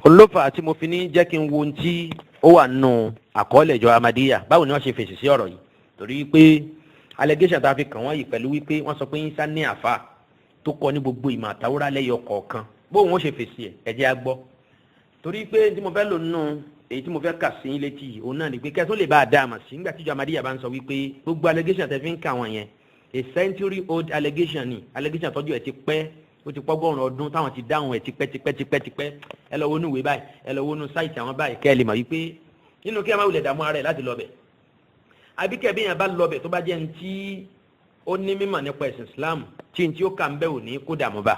Olófà tí mo fi ní jẹ́ kí n wo ohun tí ó wà nínú àkọọ́lẹ̀ ìjọ Ahmadiyya, báwo ni wọ́n ṣe fèsì sí ọ̀rọ̀ yìí? Torí pé allegation tá a fi kàn wọ́n yìí pẹ̀lú wípé wọ́n sọ pé Isa ní àfa tó kọ́ ní gbogbo ìmọ̀ àtàwọ́rá lẹ́yọ kọ̀ọ̀kan, bóun ó ṣe fèsì ẹ̀, ẹ jẹ́ á gbọ́. Torí pé tí mo fẹ́ lò nínú èyí tí mo fẹ́ kà sí létí yìí, òun náà ni pé kẹ́tọ́ lè bá a dá a mà sí nígbà tí ìjọ Ahmadiyya bá ń sọ wípé gbogbo allegation tẹ́ fi ń kà wọ́n yẹn, a century old allegation ni, allegation tọ́jú ẹ̀ ti pẹ́, ó ti pọ́gọ́rùn ọdún táwọn ti dáhùn ẹ̀ tipẹ́ tipẹ́ tipẹ́ tipẹ́. Ẹ lọ wọnú ìwé báyìí, ẹ lọ wọnú site àwọn báyìí, kẹ́ ẹ lè mọ̀ wípé nínú kí ẹ má wulẹ̀ dààmú ara ẹ̀ láti lọ bẹ̀, àbí kẹ́ bí yẹn bá lọ bẹ̀, tó bá jẹ́ ní tí ó ní mímọ̀ nípa ẹ̀sìn Islam, tí ní tí ó kà ń bẹ̀ ò ní kó dààmú bá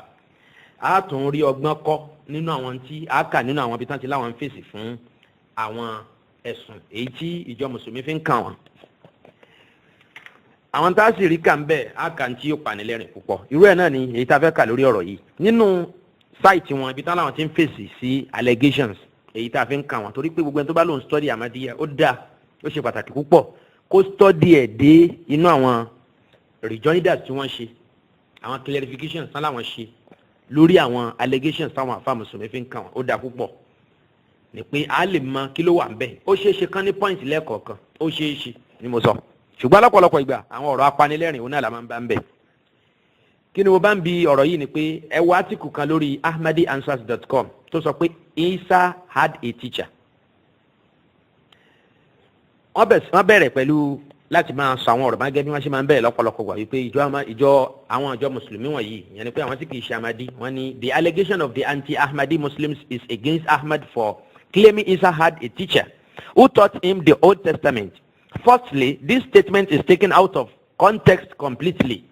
a, tún rí ọgbọ́n kọ́ nínú àwọn tí a kà nínú àwọn ibi tán ti láwọn ń fèsì fún àwọn ẹ̀sùn èyí tí ìjọ mùsùlùmí fi ń kàn wọ́n. Àwọn tá a sì rí kà ń bẹ̀, á kà ń tí yóò panilẹ́rìn púpọ̀. Irú ẹ̀ náà ni èyí tá a fẹ́ kà lórí ọ̀rọ̀ yìí nínú site wọn, ibi tán láwọn ti ń fèsì sí allegations èyí tá a fi ń kàn wọ́n. Torí pé gbogbo ẹni tó bá lóun study Ahmadiyya, ó dáa, ó ṣe pàtàkì púpọ̀ kó study ẹ̀ dé inú àwọn rejoinders tí wọ́n ṣe, àwọn clarifications tán láwọn ṣe lórí àwọn allegations táwọn àfa mùsùlùmí fi ń kàn wọ́n. Ó dáa púpọ̀ ní pé a lè mọ kí ló wà ń bẹ̀. Ó ṣeé ṣe kán ní point lẹ́ẹ̀kọ̀ọ̀kan, ó ṣeé ṣe ni mo sọ, ṣùgbọ́n lọ́pọ̀lọpọ̀ ìgbà, àwọn ọ̀rọ̀ apanilẹ́rìn òun náà la máa ń bá ń bẹ̀. Kí ni mo bá ń bi ọ̀rọ̀ yìí? Ni pé ẹ wo article kan lórí ahmadianswers.com tó sọ pé Isa had a teacher. Wọ́n bẹ̀rẹ̀ pẹ̀lú láti máa sọ àwọn ọ̀rọ̀ máa gẹ́gẹ́ bí wọ́n ṣe máa ń bẹ̀rẹ̀ lọ́pọ̀lọpọ̀ gbà wípé ìjọ àwọn ìjọ mùsùlùmí wọ̀nyí, ìyẹn ni pé àwọn tí kì í ṣe Ahmadi, wọ́n ní the allegation of the anti-Ahmadi Muslims is against Ahmad for claiming Isa had a teacher who taught him the Old Testament. Firstly, this statement is taken out of context completely.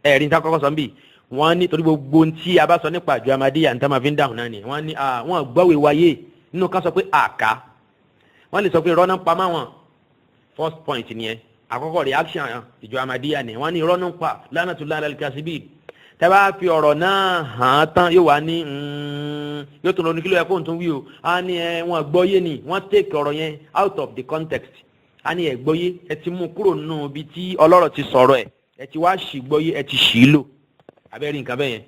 Ẹ̀rí níta kọ́kọ́ sọ ń bì, wọ́n ní torí gbogbo ohun tí a bá sọ nípa àjọ Ahmadiyya, níta máa fi ń dáhùn náà ni wọ́n ní wọ́n gbọ́wé wáyé nínú ká sọ pé àká, wọ́n lè sọ pé irọ́ náà pa máa wọn. First point nìyẹn. Àkọ́kọ́ reaction ìjọ Ahmadiyya ni wọ́n ní irọ́ náà pa, lánàtúlá alikasibi. Tẹ́ bá fi ọ̀rọ̀ náà hàn án tán, yóò wá ní yóò tún lọ ní kí ló yẹ kó n tún wí o. Á ní ẹ wọ́n gbọ́yé ni, wọ́n take ọ̀rọ̀ yẹn out of the context. Á ní ẹ gbọ́yé, ẹ ti mú kúrò nínú ibi tí ọlọ́rọ̀ ti sọ̀rọ̀ ẹ̀, ẹ ti wá ṣì gbọ́yé, ẹ ti ṣì í lò. Abẹ́rẹ́ nǹkan bẹ́ẹ̀ yẹn,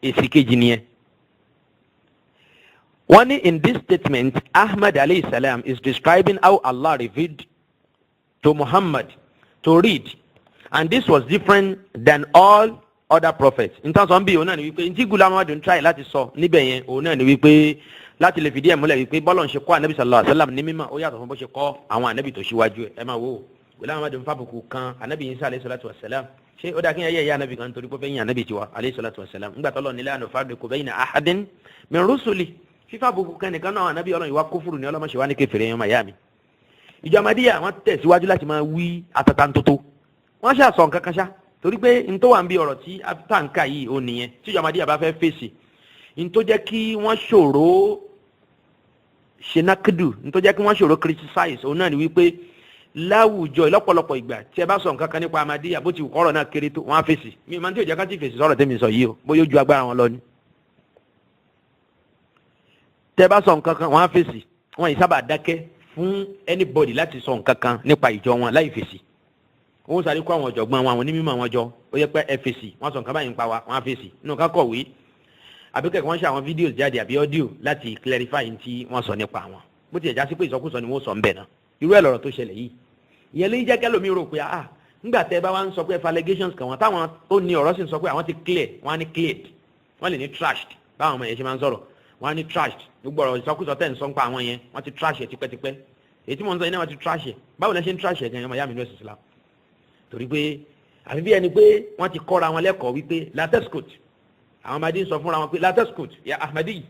èsì kejì nìyẹn. Wọ́n ní in this statement, Ahmad alayhi salam is describing how Allah revealed to Muhammad to read, and this was different than all other prophets. Nǹkan sọ ń bí òun náà ni wípé ntí Gulam Ahmad ń try láti sọ níbẹ̀ yẹn, òun náà ni wípé láti lè fìdí ẹ̀ múlẹ̀ wípé bọ́lọ̀ ń ṣe kọ́ anabi sallallahu alayhi wa sallam ní mímọ́, ó yàtọ̀ fún bó ṣe kọ́ àwọn anabi tó ṣíwájú ẹ̀. Ẹ máa wò ó, Gulam Ahmad ń fàbùkù kan anabi Isa alayhi salatu wa salam. Ṣé ó dáa kí n yẹ ìyá anabi kan torí pé fẹ́ yin anabi tiwa alayhi salatu wa salam, ńgbà tọ́lọ̀ nílẹ̀ nufarriqu bayna ahadin min rusuli? Fífà bùkù kan nìkan náà anabi Ọlọ́run, ìwà kófùrù ní ọlọ́mọṣẹ́ wa ní kẹfìrẹ́ yẹn. Máa yá mi, ìjọ Ahmadiyya, wọ́n tẹ̀síwájú láti máa wí atatantoto. Wọ́n ṣàṣọ nǹkan kan ṣá, torí pé n tó wà ń bí ọ̀rọ̀ tí táǹkà yìí ò nìyẹn. Tí ìjọ Ahmadiyya bá fẹ́ fèsì, n tó jẹ́ kí wọ́n ṣòro ṣe nákìdù, n tó jẹ́ kí wọ́n ṣòro criticize, òun náà ni wípé láwùjọ, ìlọ́pọ̀lọpọ̀ ìgbà tí ẹ bá sọ nǹkan kan nípa Ahmadiyya, bó ti kọ́rọ̀ náà kéré tó, wọ́n á fèsì. Mi máa ń tí ò jẹ́ ká tí fèsì sọ̀rọ̀ tẹ́mi sọ yìí o, bóyá ó ju agbára wọn lọ ni. Tẹ́ bá sọ nǹkan kan, wọ́n á fèsì. Wọ́n yìí sábà dákẹ́ fún anybody láti sọ nǹkan kan nípa ìjọ wọn láì fèsì. Wọ́n sáré kó àwọn ọ̀jọ̀gbọ́n wọn, àwọn onímọ̀ wọn jọ, ó yẹ pé ẹ fèsì. Wọ́n sọ nǹkan báyìí ń pa wa, wọ́n á fèsì nínú ká kọ̀wé, àbí kẹ̀kẹ́ wọ́n ṣe àwọn videos jáde àbí audio láti clarify ní tí wọ́n sọ nípa wọn, bó tiẹ̀ já sí pé ìsọkúsọ ni wọ́n sọ ń bẹ̀ náà. Irú ẹ̀ lọ̀rọ̀ tó ṣẹlẹ̀ yìí, ìyẹn ló ń jẹ́ kẹ́lòmí rò pé, ah, ńgbà tẹ́ ẹ bá wá ń sọ pé allegations kan wọn, táwọn tó ní ọ̀rọ̀ sì ń sọ pé àwọn ti clear, wọ́n á ní cleared, wọ́n lè ní trashed. Báwọn ọmọ yẹn ṣe máa ń sọ̀rọ̀, wọ́n á ní trashed. Gbogbo ọ̀rọ̀ ìsọkúsọ tẹ̀ ń sọ ń pa àwọn yẹn, wọ́n ti trash ẹ̀ tipẹ́tipẹ́. Èyí tí mò ń sọ yẹn náà, wọ́n ti trash ẹ̀. Báwo lẹ ṣe ń trash ẹ̀ gan, ọmọ ìyá mi ní ẹ̀sìn Islam? Torí pé àfi bí ẹni pé wọ́n ti kọ́ra wọn lẹ́kọ̀ọ́ wípé latescot, àwọn ọmọdé ń sọ fúnra wọn pé latescot ya Ahmadi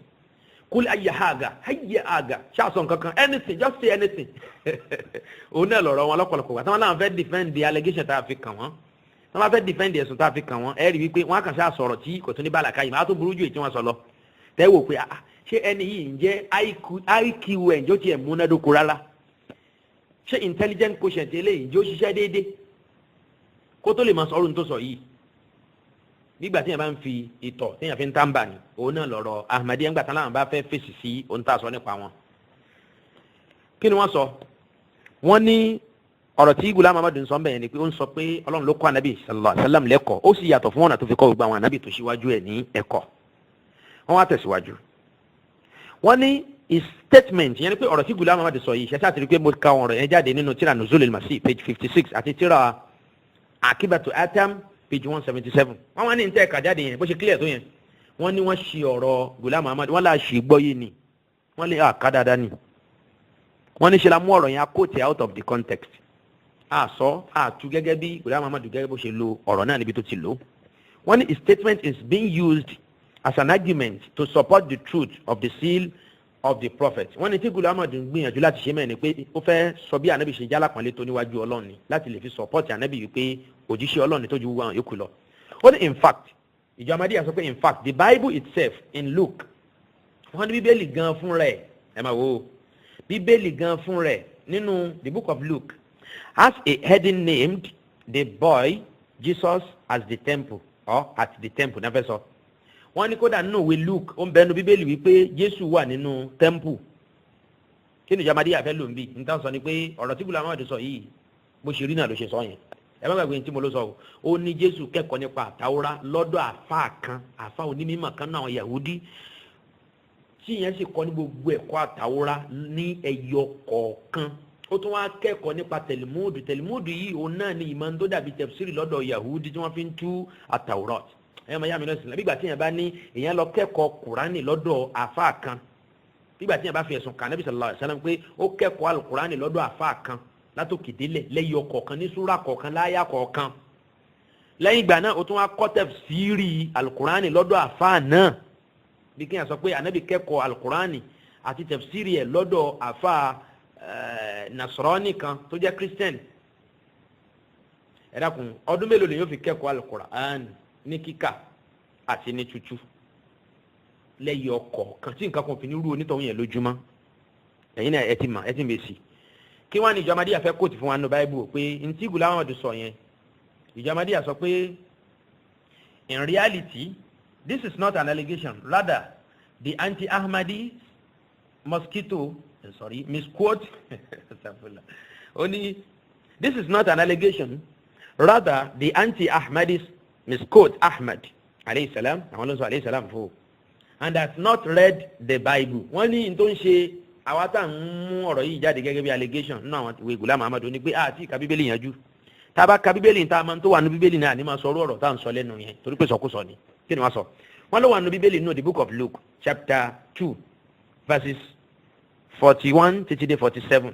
kul ayé haga ayé haga, ṣáàsọ nǹkan kan, anything, just say anything. Òun náà lọ̀rọ̀ wọn lọ́pọ̀lọpọ̀ wà tí wọ́n náà fẹ́ defend the allegation tá a fi kàn wọ́n, tí wọ́n bá fẹ́ defend ẹ̀sùn tá a fi kàn wọ́n. Ẹ rí wípé wọ́n á kàn ṣáà sọ̀rọ̀ tí kò tún ní bàlàkà yìí máa tó burú ju èyí tí wọ́n sọ lọ. Tẹ́ wò pé, ah, ṣé ẹni yìí ń jẹ́ IQ ẹ̀ ǹjọ́ tiẹ̀ múnádóko rárá? Ṣé intelligent quotient eléyìí ǹjọ́ ṣiṣẹ́ déédéé kó tó lè máa sọ̀rọ̀ tó sọ yìí? Nígbà tí yẹn bá ń fi ìtọ̀ tí yẹn fi ń tàǹbà ni, òun náà lọ̀rọ̀ Ahmadiyya ńgbà tán láwọn bá fẹ́ fèsì sí ohun tá a sọ nípa wọn. Kí ni wọ́n sọ? Wọ́n ní ọ̀rọ̀ tí Gulam Ahmad ń sọ ń bẹ̀yẹn ni pé ó ń sọ pé Ọlọ́run ló kọ́ anabi sallallahu alaihi wasallam lẹ́kọ̀ọ́, ó sì yàtọ̀ fún ọ̀nà tó fi kọ́ gbogbo àwọn anabi tó ṣíwájú ẹ̀ ní ẹ̀kọ́. Wọ́n wá tẹ̀síwájú, wọ́n ní His statement yẹn ni pé ọ̀rọ̀ tí Ghulam Ahmad sọ yìí ṣẹṣẹ àti rí pé mo ka ọ̀rọ̀ yẹn jáde nínú tíra Nuzul al-Masih page 56 àti tíra Akibatu Atam page 177. Wọ́n wá ní ní tẹ́ ẹ̀ka jáde yẹn, bó ṣe clear tó yẹn, wọ́n ní wọ́n ṣi ọ̀rọ̀ Ghulam Ahmad, wọ́n là ṣì gbọ́ yìí ni, wọ́n lè àká dáadáa ni. Wọ́n ní ṣe la mú ọ̀rọ̀ yẹn, quote out of the context, àsọ àtú gẹ́gẹ́ bí Ghulam Ahmad gẹ́gẹ́ bó ṣe lo ọ̀rọ̀ náà níbi tó ti lò. Wọ́n ní his statement is being used as an argument to support the truth of the seal of the prophet. Wọ́n ní tí Ghulam Ahmad ń gbìyànjú láti ṣe mẹ́rin ni pé ó fẹ́ sọ bí Ànábì ṣe jálàpọ̀nlé tó níwájú Ọlọ́run ni, láti lè fi support Ànábì wípé òjíṣẹ́ Ọlọ́run ni tó ju gbogbo àwọn yòókù lọ. Ó ní in fact, ìjọ Ahmadiyya sọ pé in fact, the Bible itself in Luke, wọ́n ní Bíbélì gan fún rẹ̀, ẹ máa wo, Bíbélì gan fún rẹ̀ nínú the book of Luke has a heading named "The Boy Jesus as the Temple" or "At the Temple" náà fẹ́ sọ. Wọ́n ní kódà nínú ìwé Luke, ó ń bẹnu Bíbélì wípé Jésù wà nínú temple. Kí ni ìjọ Ahmadiyya fẹ́ lò ń bì? Nítorí sọ ni pé ọ̀rọ̀ tí Ghulam Ahmad sọ yìí, bó ṣe rí náà ló ṣe sọ yẹn. Ẹ má gbàgbé tí mo ló sọ o. Ó ní Jésù kẹ́kọ̀ọ́ nípa àtàwọ́rá lọ́dọ̀ àfáà kan, àfáà onímọ̀ kan náà, àwọn Yahudi, tí ìyẹn sì kọ́ ní gbogbo ẹ̀kọ́ àtàwọ́rá ní ẹyọ kọ̀ọ̀kan. Ó tún wá kẹ́kọ̀ọ́ nípa tẹ̀límúdù. Tẹ̀límúdù yìí, òun náà ní ìmọ̀ tó dàbí tẹ̀fsírì lọ́dọ̀ Yahudi tí wọ́n fi ń tú àtàwọ́rọ̀. Ẹ̀yọ́ máa yá mi lọ́sìn, bí ìgbà tí yẹn bá ní èèyàn lọ kẹ́kọ̀ọ́ Kùránì lọ́dọ̀ àfáà kan, bí ìgbà tí yẹn bá fi ẹ̀sùn kàn Nábì sallallahu alaihi wasallam pé ó kẹ́kọ̀ọ́ alùkùránì lọ́dọ̀ àfáà kan látòkè délẹ̀, lẹ́yọ kọ̀ọ̀kan, ní súrà kọ̀ọ̀kan, láyà kọ̀ọ̀kan. Lẹ́yìn ìgbà náà, ó tún wá kọ́ tẹ̀fsírì alukurani lọ́dọ̀ àfáà náà. Bí kí n sọ pé Anabi kẹ́kọ̀ọ́ alukurani àti tẹ̀fsírì ẹ̀ lọ́dọ̀ àfáà Nasrani kan tó jẹ́ Christian. Ẹ dákun, ọdún mélòó lè yóò fi kẹ́kọ̀ọ́ alukurani ní kíkà àti ní tútú lẹ́yọ kọ̀ọ̀kan tí nǹkan kan fi ní rú onítọ̀hún yẹn lójúmọ́? Ẹ̀yin náà ẹ ti mà, ẹ ti mèsì. Kí wọ́n ní ìjọ Ahmadiyya fẹ́ quote fún wa nínú Báíbù pé ntí Ghulam Ahmad sọ yẹn? Ìjọ Ahmadiyya sọ pé in reality, this is not an allegation. Rather, the anti-Ahmadi mosquito, sorry, misquote. Ó ní this is not an allegation, rather the anti-Ahmadis misquote Ahmad alayhi salam, àwọn ló ń sọ alayhi salam fún o, and has not read the Bible. Wọ́n ní n tó ń ṣe àwa tá à ń mú ọ̀rọ̀ yìí jáde gẹ́gẹ́ bí allegation nínú àwọn ìwé Ghulam Ahmad ní pé àti ìka Bíbélì yanjú. Tá a bá ka Bíbélì, tá a máa ń tó wà ní Bíbélì náà ní máa sọ ọ̀rọ̀ tá à ń sọ lẹ́nu yẹn, torí pé sọkúsọ ni. Kí ni wọ́n sọ? Wọ́n ló wà ní Bíbélì nínú the book of Luke chapter 2 verses 41 títí dé 47.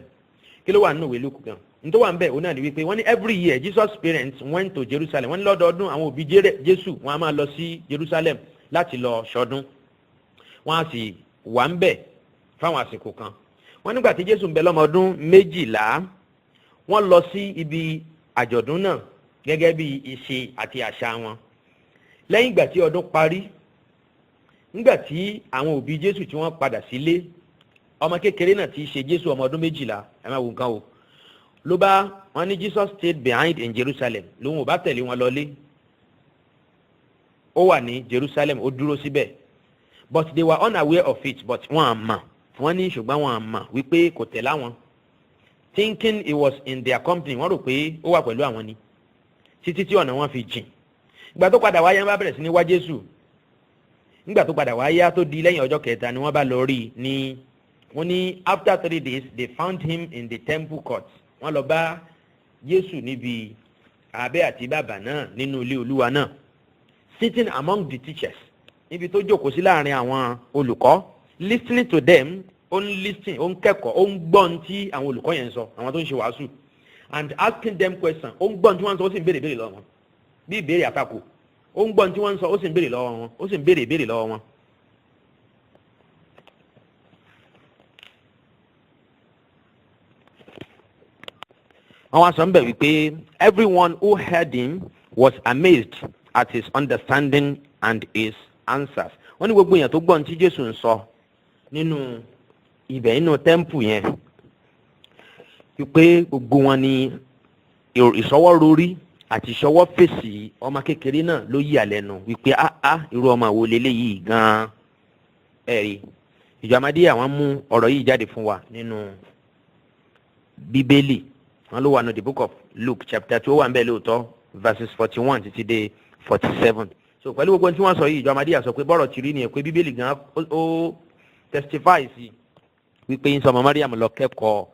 Kí ló wà nínú ìwé Luke gan nítorí wà ń bẹ̀? Òun náà ni wípé wọ́n ní every year Jesus' parents went to Jerusalem. Wọ́n ní lọ́dọọdún, àwọn òbí Jésù, wọ́n á máa lọ sí Jerusalem láti lọ ṣọdún. Wọ́n á sì wà ń bẹ̀ fáwọn àsìkò kan. Wọ́n nígbà tí Jésù ń bẹ lọ́mọ ọdún 12, wọ́n lọ sí ibi àjọ̀dún náà gẹ́gẹ́ bí ìṣe àti àṣà wọn. Lẹ́yìn ìgbà tí ọdún parí, nígbà tí àwọn òbí Jésù tí wọ́n padà sílé, ọmọ kékeré náà tí í ṣe Jésù, ọmọ ọdún 12, ẹ máa wo nǹkan o, ló bá wọn ní Jesus stayed behind in Jerusalem. Lòun ò bá tẹ̀lé wọn lọlé, ó wà ní Jerusalem, ó dúró síbẹ̀. But they were unaware of it, but wọ́n á mọ̀, wọ́n ní ṣùgbọ́n wọ́n á mọ̀ wípé kò tẹ̀lé àwọn, thinking he was in their company. Wọ́n rò pé ó wà pẹ̀lú àwọn ni, títí tí ọ̀nà wọn fi jìn. Ìgbà tó padà wáyé, wọ́n bá bẹ̀rẹ̀ sí ní wá Jésù. Nígbà tó padà wáyé, tó di lẹ́yìn ọjọ́ kẹta ni wọ́n bá lọ rí i ní. Wọ́n ní after 3 days they found him in the temple court. Wọ́n lọ bá Jésù níbi abẹ́ àti bàbá náà nínú ilé Olúwa náà, sitting among the teachers, níbi tó jókòó sí láàrin àwọn olùkọ́, listening to them. Ó ń listen, ó ń kẹ́kọ̀ọ́, ó ń gbọ́ ohun tí àwọn olùkọ́ yẹn ń sọ, àwọn tó ń ṣe wàásù, and asking them question. Ó ń gbọ́ ohun tí wọ́n ń sọ, ó sì ń béèrè béèrè lọ́wọ́ wọn, bí ìbéèrè àtakò. Ó ń gbọ́ ohun tí wọ́n ń sọ, ó sì ń béèrè lọ́wọ́ wọn, ó sì ń béèrè ìbéèrè lọ́wọ́ wọn. Wọ́n wá sọ ń bẹ̀ wípé everyone who heard him was amazed at his understanding and his answers. Wọ́n ní gbogbo èèyàn tó gbọ́ ohun tí Jésù ń sọ nínú ibẹ̀, nínú temple yẹn, wípé gbogbo wọn ni ìṣọwọ́ rorí àti ìṣọwọ́ fèsì ọmọ kékeré náà ló yí àlẹ́nu wípé áá, irú ọmọ wo leléyìí gan-an? Ẹ̀rí ìjọ Ahmadiyya, àwọn mú ọ̀rọ̀ yìí jáde fún wa nínú Bíbélì. Wọn ló wà ní the book of Luke chapter 2, ó wà ń bẹ̀ lóòótọ́, verses 41 títí dé 47. So pẹ̀lú gbogbo tí wọ́n sọ yìí, ìjọ Ahmadiyya sọ pé bọ́rọ̀ ti rí nìyẹn, pé Bíbélì gan ó testify sí. Wípé Ìsá ọmọ Mariam lọ kẹ́kọ̀ọ́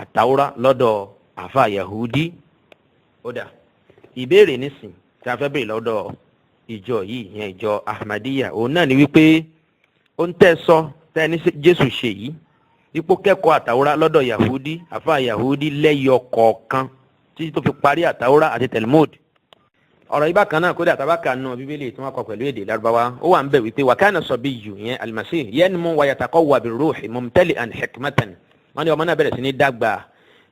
àtàwọ́rá lọ́dọ̀ àfa Yahudi. Ó dà, ìbéèrè nísìn tí a fẹ́ béèrè lọ́dọ̀ ìjọ yìí, ìyẹn ìjọ Ahmadiyya, òun náà ni wípé ó ń tẹ́ sọ tẹ́ ní Jésù ṣe yìí, ipò kẹ́kọ̀ọ́ àtàwọ́rá lọ́dọ̀ Yahudi, àfa Yahudi, lẹ́yọ kọ̀ọ̀kan títí tó fi parí àtàwọ́rá àti Talmud. Ọ̀rọ̀ yìí bákan náà, kódà tabaka nù Bíbélì tí wọ́n kọ pẹ̀lú èdè Lárúbáwá, ó wà ń bẹ̀ wípé وكان الصبي, yẹn المسيح, ينمو ويتقوى بالروح ممتلئا حكمة. Wọ́n ní ọmọ náà bẹ̀rẹ̀ sí ní dàgbà,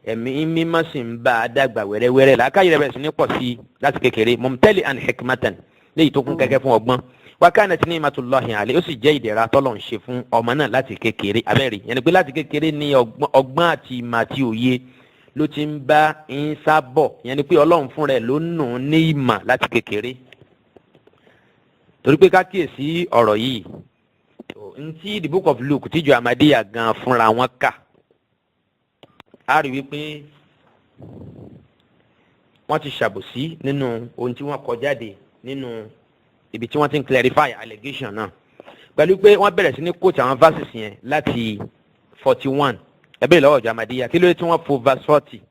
Ẹ̀mí Mímọ́ sì ń bá a dàgbà wẹ́rẹ́wẹ́rẹ́, làákàyè rẹ̀ bẹ̀rẹ̀ sí ní pọ̀ sí i láti kékeré, ممتلئا حكمة, léyìí tó kún kẹ́kẹ́ fún ọgbọ́n. وكانت نعمة الله عليه, ó sì jẹ́ ìdẹ̀ra tọ́lọ̀ ń ṣe fún ọmọ náà láti kékeré. Abẹ́rẹ́ yẹn ni pé láti kékeré ní ọgbọ́n àti ìmọ̀ àti òye ló ti ń bá Ìsá bọ̀. Yẹn ni pé Ọlọ́run fún rẹ̀ ló nù ún ní ìmọ̀ láti kékeré. Torí pé ká kíyèsí ọ̀rọ̀ yìí, ntí the Book of Luke tíjọ Ahmadiyya gan fúnra wọn kà, á rí wípé wọ́n ti ṣàbòsí nínú ohun tí wọ́n kọ jáde nínú ibi tí wọ́n ti ń clarify allegation náà, pẹ̀lú pé wọ́n bẹ̀rẹ̀ sí ní quote àwọn verses yẹn láti 41. Ẹ bẹ́ẹ̀ lọ́wọ́ ìjọ Ahmadiyya, kí ló dé tí wọ́n fo verse 40?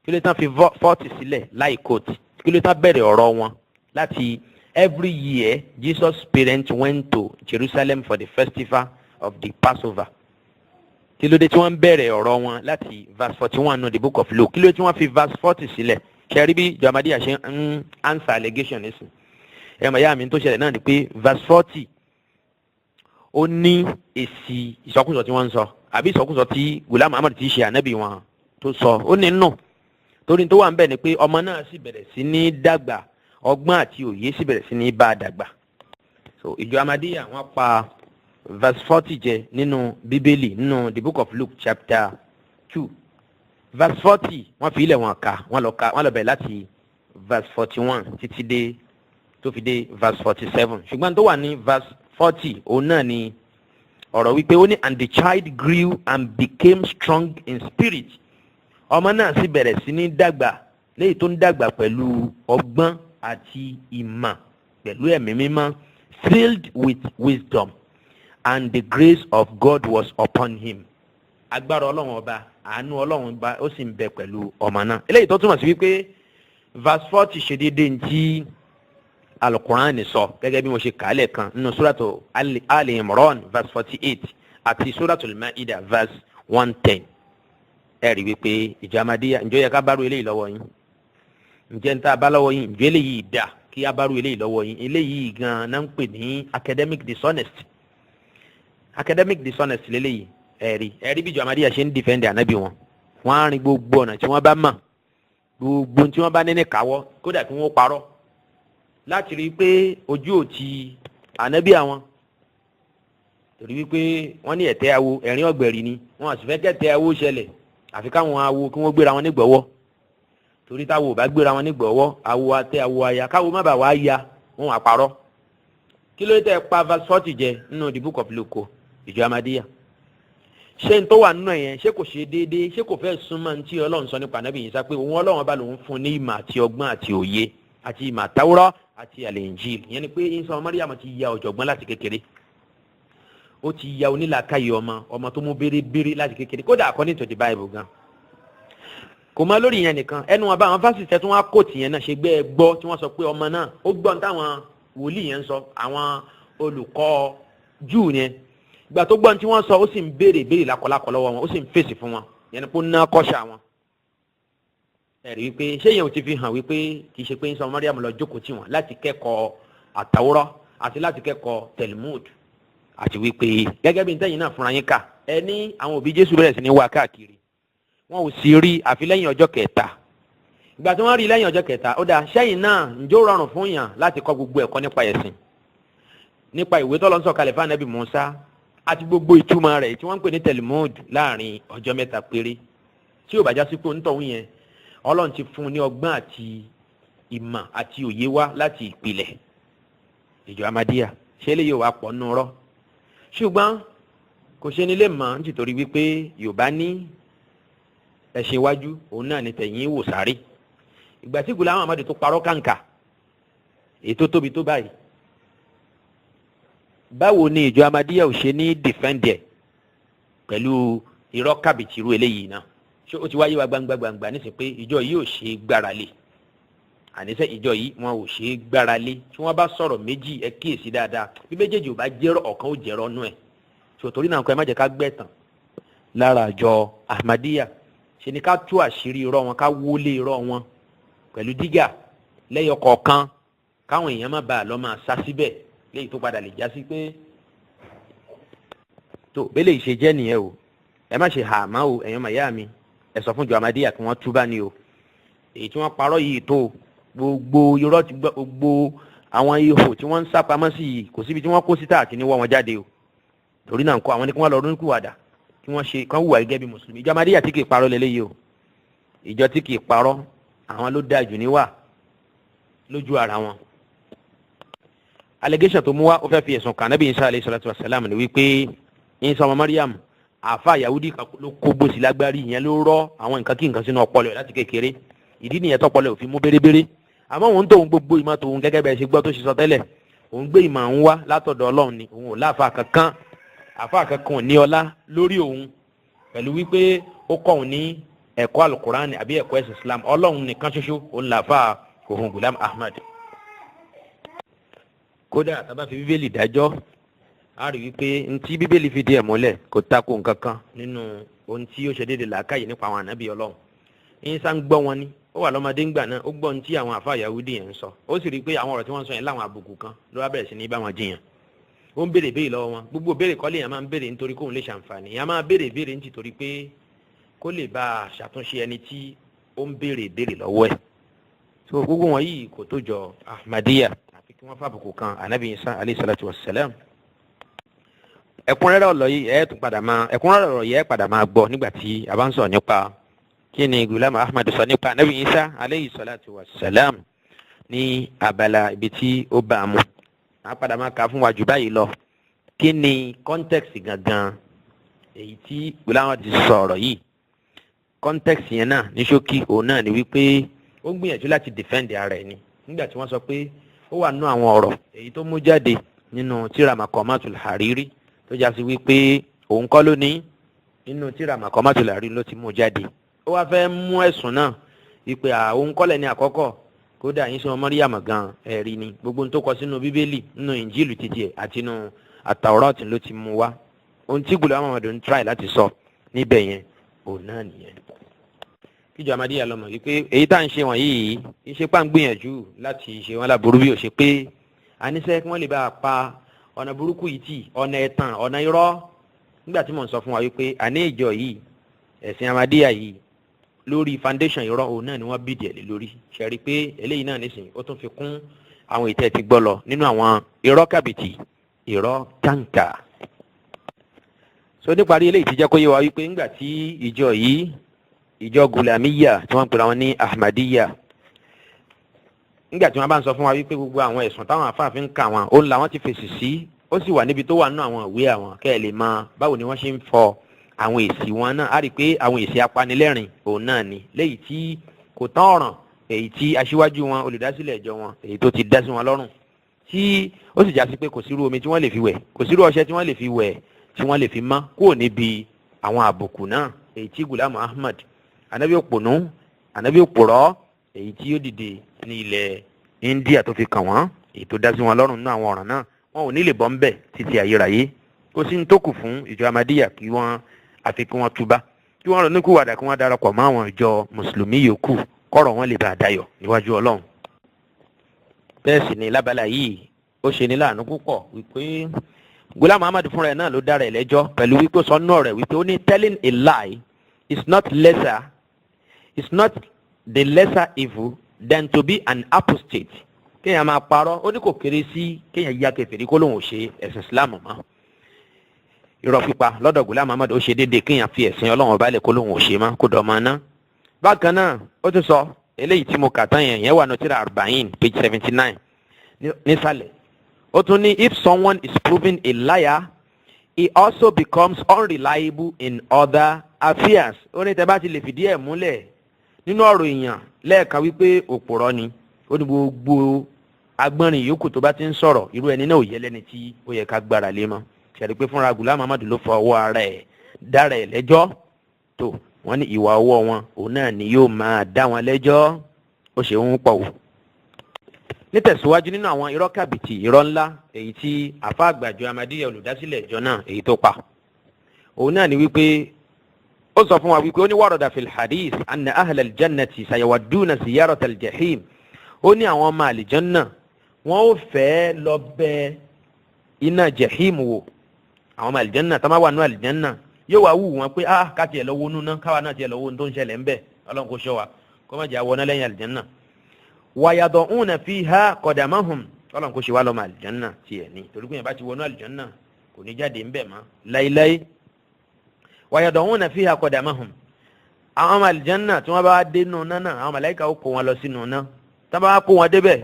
Kí ló dé tí wọ́n fi 40 sílẹ̀ láì quote? Kí ló dé tí wọ́n bẹ̀rẹ̀ ọ̀rọ̀ wọn láti "Every year Jesus' parents went to Jerusalem for the festival of the Passover"? Kí ló dé tí wọ́n bẹ̀rẹ̀ ọ̀rọ̀ wọn láti verse 41 nínú the Book of Luke? Kí ló dé tí wọ́n fi verse 40 sílẹ̀? Ṣe rí bí ìjọ Ahmadiyya ṣe ń answer allegation nísìn? Ẹ mọ̀ yá mi, tó ṣẹlẹ̀ náà ni pé verse 40, ó ní èsì ìsọkúsọ tí wọ́n ń sọ, àbí ìsọkúsọ tí Gulam Ahmad ti ṣe ànábì wọn tó sọ, ó ní nù. Torí tó wà ń bẹ̀ ni pé ọmọ náà sì bẹ̀rẹ̀ sí ní dàgbà, ọgbọ́n àti òye sì bẹ̀rẹ̀ sí ní bá a dàgbà. So ìjọ Ahmadiyya, wọ́n pa verse 40 jẹ nínú Bíbélì, nínú the Book of Luke chapter 2 verse 40. Wọ́n fi ilẹ̀ wọn kà, wọ́n lọ ka, wọ́n lọ bẹ̀rẹ̀ láti verse 41 títí dé tó fi dé verse 47. Ṣùgbọ́n tó wà ní verse 40, òun náà ni ọ̀rọ̀ wípé ó ní, "And the child grew and became strong in spirit." Ọmọ náà sì bẹ̀rẹ̀ sí ní dàgbà, léyìí tó ń dàgbà pẹ̀lú ọgbọ́n àti ìmọ̀, pẹ̀lú Ẹ̀mí Mímọ́, filled with wisdom, and the grace of God was upon him. Agbára Ọlọ́run Ọba, àánú Ọlọ́run Ọba, ó sì ń bẹ pẹ̀lú ọmọ náà. Eléyìí tó túmọ̀ sí wípé verse 40 ṣe déédéé ntí Alukur'an sọ, gẹ́gẹ́ bí mo ṣe kà á lẹ́ẹ̀kan nínú Suratu Ali Imran verse 48 àti Suratul Maida verse 110. Ẹ rí wípé ìjọ Ahmadiyya, ǹjọ́ yẹ ká bá ru eléyìí lọ́wọ́ yín? Ǹjẹ́ ń tá a bá lọ́wọ́ yín, ǹjẹ́ eléyìí dà kí a bá ru eléyìí lọ́wọ́ yín? Eléyìí gan-an náà ń pè ní academic dishonest. Academic dishonest lélẹ́yìí. Ẹ̀rí bí ìjọ Ahmadiyya ṣe ń defend ànábì wọn. Wọ́n á rin gbogbo ọ̀nà tí wọ́n bá mọ̀, gbogbo tí wọ́n bá ní ní káwọ́, kódà kí wọ́n parọ́ láti rí i pé ojú ò ti ànábì àwọn, torí wípé wọ́n ní ẹ̀tẹ́ awo, ẹ̀rín ọ̀gbẹ̀rì ni. Wọ́n àti fẹ́ kẹ́tẹ́ awo ṣẹlẹ̀, àfi káwọn awo kí wọ́n gbéra wọn nígbọ̀wọ́, torí táwo ò bá gbéra wọn nígbọ̀wọ́, awo atẹ́ awo aya, káwo má bàa wá ya, wọn wà parọ́. Kí ló dé pa verse 40 jẹ nínú the Book of Luke, ìjọ Ahmadiyya? Ṣé n tó wà nínú ẹ̀ yẹn, ṣé kò ṣe déédéé? Ṣé kò fẹ́ súnmọ́ ní tí Ọlọ́run sọ nípa ànábì Ìsá pé òun Ọlọ́run Ọba lòun fún ní ìmọ̀ àti ọgbọ́n àti òye àti ìmọ̀ àtàwọ́rọ́ àti àlẹ́njìl? Ìyẹn ni pé Ìsá ọmọ Máríyámù ti ya ọ̀jọ̀gbọ́n láti kékeré, ó ti ya onílàákàyè ọmọ, ọmọ tó mú bérebére láti kékeré, kódà according to the Bible gan. Kò mọ lórí ìyẹn nìkan, ẹnu wọn bá àwọn fásitì tí wọ́n á kóòtù yẹn náà ṣe gbé ẹ gbọ́ tí wọ́n sọ pé ọmọ náà ó gbọ́ ní táwọn wòlíì yẹn ń sọ, àwọn olùkọ́ Júù yẹn. Ìgbà tó gbọ́ ní tí wọ́n sọ, ó sì ń béèrè béèrè lákọlákọ lọ́wọ́ wọn, ó sì ń fèsì fún wọn. Yẹn ni kó ná kọ́ṣà wọn. Ẹ̀rí wípé ṣé yẹn ò ti fi hàn wípé kì í ṣe pé ń sọ Mariam lọ jókòó tì wọ́n láti kẹ́kọ̀ọ́ àtàwọ́rọ́ àti láti kẹ́kọ̀ọ́ Talmud, àti wípé gẹ́gẹ́ bí ntẹ́yìn náà fúnra yín kà, ẹ ní àwọn òbí Jésù bẹ̀rẹ̀ sí ní wá káàkiri, wọn ò sì rí àfi lẹ́yìn ọjọ́ kẹta. Ìgbà tí wọ́n rí lẹ́yìn ọjọ́ kẹta, ó dáa, sẹ́yìn náà, ǹjọ́ rọrùn fún yàn láti kọ́ gbogbo ẹ̀kọ́ nípa ẹ̀sìn, nípa ìwé tọ́lọ́ ń sọ̀kalẹ̀ fún Ànábì Mùsá àti gbogbo ìtumọ̀ rẹ̀ tí wọ́n ń pè ní Talmud láàrin ọjọ́ 3 péré, tí ò bá já sí pé onítọ̀hún yẹn, Ọlọ́run ti fún un ní ọgbọ́n àti ìmọ̀ àti òye wá láti ìpìlẹ̀? Ìjọ Ahmadiyya, ṣé lè yóò wá pọ̀ nù rọ́? Ṣùgbọ́n kò ṣe ní lè mọ̀, nítorí wípé Yorùbá ní ẹ̀sìn iwájú òun náà ní tẹ̀yìn wò sáré. Ìgbà tí Ghulam Ahmad tó parọ́ kàǹkà èyí tó tóbi tó báyìí, báwo ni ìjọ Ahmadiyya ò ṣe ní defend ẹ̀? Pẹ̀lú irọ́ kàbìtì irú eléyìí náà, ṣé ó ti wáyé wa gbangba gbangba nísìnyí pé ìjọ yìí ò ṣe é gbára lé? Àníṣe ìjọ yìí, wọn ò ṣe é gbára lé. Tí wọ́n bá sọ̀rọ̀ méjì, ẹ kíyèsí dáadáa. Bí méjèèjì ò bá jẹ́rọ̀, ọ̀kan ó jẹ́rọ̀ nú ẹ̀. Sòtórí náà kọ́, ẹ má jẹ́ ká gbẹ̀tàn lára àjọ Ahmadiyya. Ṣe ni ká tú àṣírí irọ́ wọn, ká wọlé irọ́ wọn pẹ̀lú dígà lẹ́yọ kọ̀ọ̀kan, káwọn èèyàn má bàa lọ máa sá síbẹ̀ léyìí tó padà lè já sí pé tó bẹ́lẹ̀ ìṣe jẹ́ nìyẹn o. Ẹ má ṣe hà má o. Ẹ̀yàn màyá mi, ẹ sọ fún jọ Ahmadiyya kí wọ́n túbá ni o. Èyí tí wọ́n parọ́ yìí tó gbogbo irọ́ ti gbogbo àwọn ihò tí wọ́n ń sá pamọ́ sí yìí, kò síbi tí wọ́n kó síta àti ní wọ́ wọn jáde o. Torí náà kọ́, àwọn ni kí wọ́n lọ ronúkúwàdà, kí wọ́n ṣe kán hùwà gẹ́gẹ́ bí mùsùlùmí. Ìjọ Ahmadiyya tí kì í parọ́ lélẹ́yìí o. Ìjọ tí kì í parọ́, àwọn ló dáa jù níwà lójú ara wọn. Allegation tó mú wá, ó fẹ́ fi ẹ̀sùn kàn Nábì Isa alayhi salatu wa salam ni wípé Isa ọmọ Mariam, àáfà Yahudi kan ló kó gbòsì lágbárí ìyẹn, ló rọ àwọn nǹkan kí nǹkan sínú ọpọlọ ẹ̀ láti kékeré. Ìdí nìyẹn tọpọlọ ẹ̀ ò fi mú bérebére. Àmọ́ òun tóun gbogbo ìmọ̀ tóun, gẹ́gẹ́ bẹ́ẹ̀ ṣe gbọ́ tó ṣe sọ tẹ́lẹ̀, òun gbé ìmọ̀ òun wá látọ̀dọ̀ Ọlọ́run ni. Òun ò láàfà kankan, àfà kankan ò ní ọlá lórí òun pẹ̀lú wípé ó kọ́ òun ní ẹ̀kọ́ alukurani àbí ẹ̀kọ́ ẹ̀sìn Islam. Ọlọ́run nìkan ṣoṣo òun làfà òun, Gulam Ahmad. Kódà tá a bá fi Bíbélì dájọ́, a rí wípé ntí Bíbélì fi díẹ̀ múlẹ̀ kò tako nǹkan kan nínú ohun tí ó ṣe déédéé làákàyè nípa àwọn ànábì Ọlọ́run. Ìsá ń gbọ́ wọn ni, ó wà lọ́mọdé ńgbà náà, ó gbọ́ ohun tí àwọn àfa Yahudi yẹn ń sọ. Ó sì rí i pé àwọn ọ̀rọ̀ tí wọ́n ń sọ yẹn láwọn àbùkù kan, ló wá bẹ̀rẹ̀ sí ní bá wọn jiyàn. Ó ń béèrè béèrè lọ́wọ́ wọn. Gbogbo béèrè kọ́lé yẹn máa ń béèrè nítorí kóun lè ṣàǹfààní. Yẹn máa béèrè béèrè nítorí pé kó lè bá a ṣàtúnṣe ẹni tí ó ń béèrè béèrè lọ́wọ́ ẹ̀. So gbogbo wọn yìí kò tó jọ Ahmadiyya, àfi kí wọ́n fàbùkù kan anabi Isa alayhi salatu wa salam. Ẹ̀kúnrẹ́rẹ́ ọ̀rọ̀ yìí, ẹ̀ tún padà máa ẹ̀kúnrẹ́rẹ́ ọ̀rọ̀ yìí, ẹ̀ padà máa gbọ́ nígbà tí a bá ń sọ̀rọ̀ nípa kí ni Gulam Ahmad sọ nípa anabi Isa alayhi salatu wa salam ní abala ibi tí ó bá a mú. A padà máa kà fún wa jù báyìí lọ kí ni context gangan èyí tí Gulam Ahmad ti sọ̀rọ̀ yìí. Context yẹn náà ní ṣókí, òun náà ni wípé ó gbìyànjú láti defend ara ẹ̀ ni nígbà tí wọ́n sọ pé ó wà nínú àwọn ọ̀rọ̀ èyí tó mú jáde nínú tírà Maqamatul Hariri, tó já sí wípé òun kọ́ ló ní. Nínú tírà Maqamatul Hariri ló ti mú jáde. Ó wá fẹ́ mú ẹ̀sùn náà wípé òun kọ́lẹ̀ ní àkọ́kọ́. Kódà yín sọ Mọ́ríyàmù gan, ẹ̀rí ni gbogbo ohun tó kọ sínú Bíbélì, nínú Ìnjílù títí ẹ̀ àti nínú Àtàwọ́rọ́ọ̀tì ló ti mú wá. Ohun tí Ghulam Ahmad ń try láti sọ níbẹ̀ yẹn, òun náà nìyẹn. Kíjọ Ahmadiyya lọmọ wípé èyí tá à ń ṣe wọ̀nyí, iṣẹ́ pà ń gbìyànjú láti ṣe wọn láburú, bí ó ṣe pé àníṣe kí wọ́n lè bá a pa ọ̀nà burúkú yìí tì, ọ̀nà ẹ̀tàn, ọ̀nà irọ́. Nígbà tí mò ń sọ fún wa wípé àní ìjọ yìí, ẹ̀sìn Ahmadiyya yìí, lórí foundation irọ́ òun náà ni wọ́n bìdì ẹ̀ lé lórí. Ṣe rí i pé eléyìí náà nísìnyí, ó tún fi kún àwọn ìtẹ́ ti gbọ́ lọ nínú àwọn irọ́ kàbìtì, irọ́ kàǹkà. So níparí, eléyìí ti jẹ́ kó yé wa wípé ńgbà tí ìjọ yìí, ìjọ Gulamiya tí wọ́n ń pera wọn ní Ahmadiyya, nígbà tí wọ́n bá ń sọ fún wa wípé gbogbo àwọn ẹ̀sùn táwọn afáàfin ń kà wọn, òun làwọn ti fèsì sí, ó sì wà níbi tó wà nínú àwọn ìwé àwọn, kẹ́ ẹ̀ lè mọ báwo ni wọ́n ṣe ń fọ àwọn èsì wọn náà. Á rí i pé àwọn èsì apanilẹ́rìn òun náà ni léyìí tí kò tán ọ̀ràn èyí tí aṣíwájú wọn, olùdásílẹ̀ ìjọ wọn, èyí tó ti dá sí wọn lọ́rùn, tí ó sì já sí pé kò sírú omi tí wọ́n lè fi wẹ̀, kò sírú ọṣẹ tí wọ́n lè fi wẹ̀ tí wọ́n lè fi mọ́ kúrò níbi àwọn àbùkù náà èyí tí Gulam Ahmad, anabi òpònú, anabi òpòrọ́, èyí tí ó dìde ní ilẹ̀ India tó fi kàn wọ́n, èyí tó dá sí wọn lọ́rùn nínú àwọn ọ̀ràn náà. Wọn ò ní lè bọ́ ńbẹ̀ títí ayérayé. Kò sí ní tó kù fún ìjọ Ahmadiyya kí wọ́n, àfi kí wọ́n túbá, kí wọ́n ronúkúwàdà, kí wọ́n darapọ̀ mọ́ àwọn ìjọ mùsùlùmí yòókù, kọ́rọ̀ wọn lè bá a dayọ̀ níwájú Ọlọ́run. Bẹ́ẹ̀ sì ni lábala yìí, ó ṣe ní láàánú púpọ̀ wípé Gulam Ahmad fúnra ẹ̀ náà ló dára ẹ̀ lẹ́jọ́ pẹ̀lú wípé ó sọ nínú ọ̀rẹ́ wípé ó ní telling a lie is not the lesser evil than to be an apostate. Kéèyàn máa parọ́, ó ní kò kéré sí kéèyàn ya kèfèrí kó lóun ò ṣe ẹ̀sìn Islam mọ́. Irọ́ pípa lọ́dọ̀ Gulam Ahmad, ó ṣe déédéé kéèyàn fi ẹ̀sìn Ọlọ́run ọba lẹ̀ kó lóun ò ṣe mọ́, kó dọ̀ máa ná. Bákan náà, ó tún sọ eléyìí tí mo kà tán yẹn, yẹn wà ní tírà Arba'in, page 79 nísàlẹ̀. Ó tún ní if someone is proven a liar, he also becomes unreliable in other affairs. Ó ní tẹ́ bá ti lè fìdí ẹ̀ múlẹ̀ nínú ọ̀rọ̀ èèyàn lẹ́ẹ̀kan wípé òpùrọ́ ni, ó ní gbogbo agbọ́nrin yòókù tó bá ti ń sọ̀rọ̀, irú ẹni náà ò yẹ lẹ́ni tí ó yẹ ká gbára lé mọ́. Ṣàrí pé fúnra Gulam Ahmad ló fọ ọwọ́ ara ẹ̀ dára ẹ̀ lẹ́jọ́ tó. Wọ́n ní ìwà ọwọ́ wọn òun náà ni yóò máa dá wọn lẹ́jọ́. Ó ṣe ń pọ̀ wò. Nítẹ̀síwájú nínú àwọn irọ́ kàbìtì, irọ́ ńlá èyí tí àfa àgbàjọ Ahmadiyya, olùdásílẹ̀ ìjọ náà, èyí tó pa, òun náà ni wípé ó sọ fún wa wípé ó ní warada fil hadith anna ahla aljannati sayawaduna ziyarata aljahim. Ó ní àwọn ọmọ àlìjánná, wọn ò fẹ́ lọ bẹ iná jahim wò. Àwọn ọmọ àlìjánná tá má wà nú àlìjánná, yóò wá wù wọn pé ah, ká tiẹ̀ lọ wọnú ná, káwa náà tiẹ̀ lọ wo ohun tó ń ṣẹlẹ̀ ńbẹ̀. Ọlọ́run kò ṣọ́ wa, kó má jẹ́ àwọn lẹ́yìn àlìjánná. Wàyàdọ̀hún fiha qadamahum. Ọlọ́run kò ṣe wá lọ́mọ àlìjánná tiẹ̀ ní, torí pé yẹn bá ti wọnú àlìjánná, kò ní jáde ńbẹ̀ mọ́ láíláí. Wàyàdọ̀hún fiha qadamahum. Àwọn ọmọ àlìjánná tí wọ́n bá dé nù náà, àwọn màláíkà ó kó wọn lọ sínú náà. Tí wọ́n bá kó wọn débẹ̀,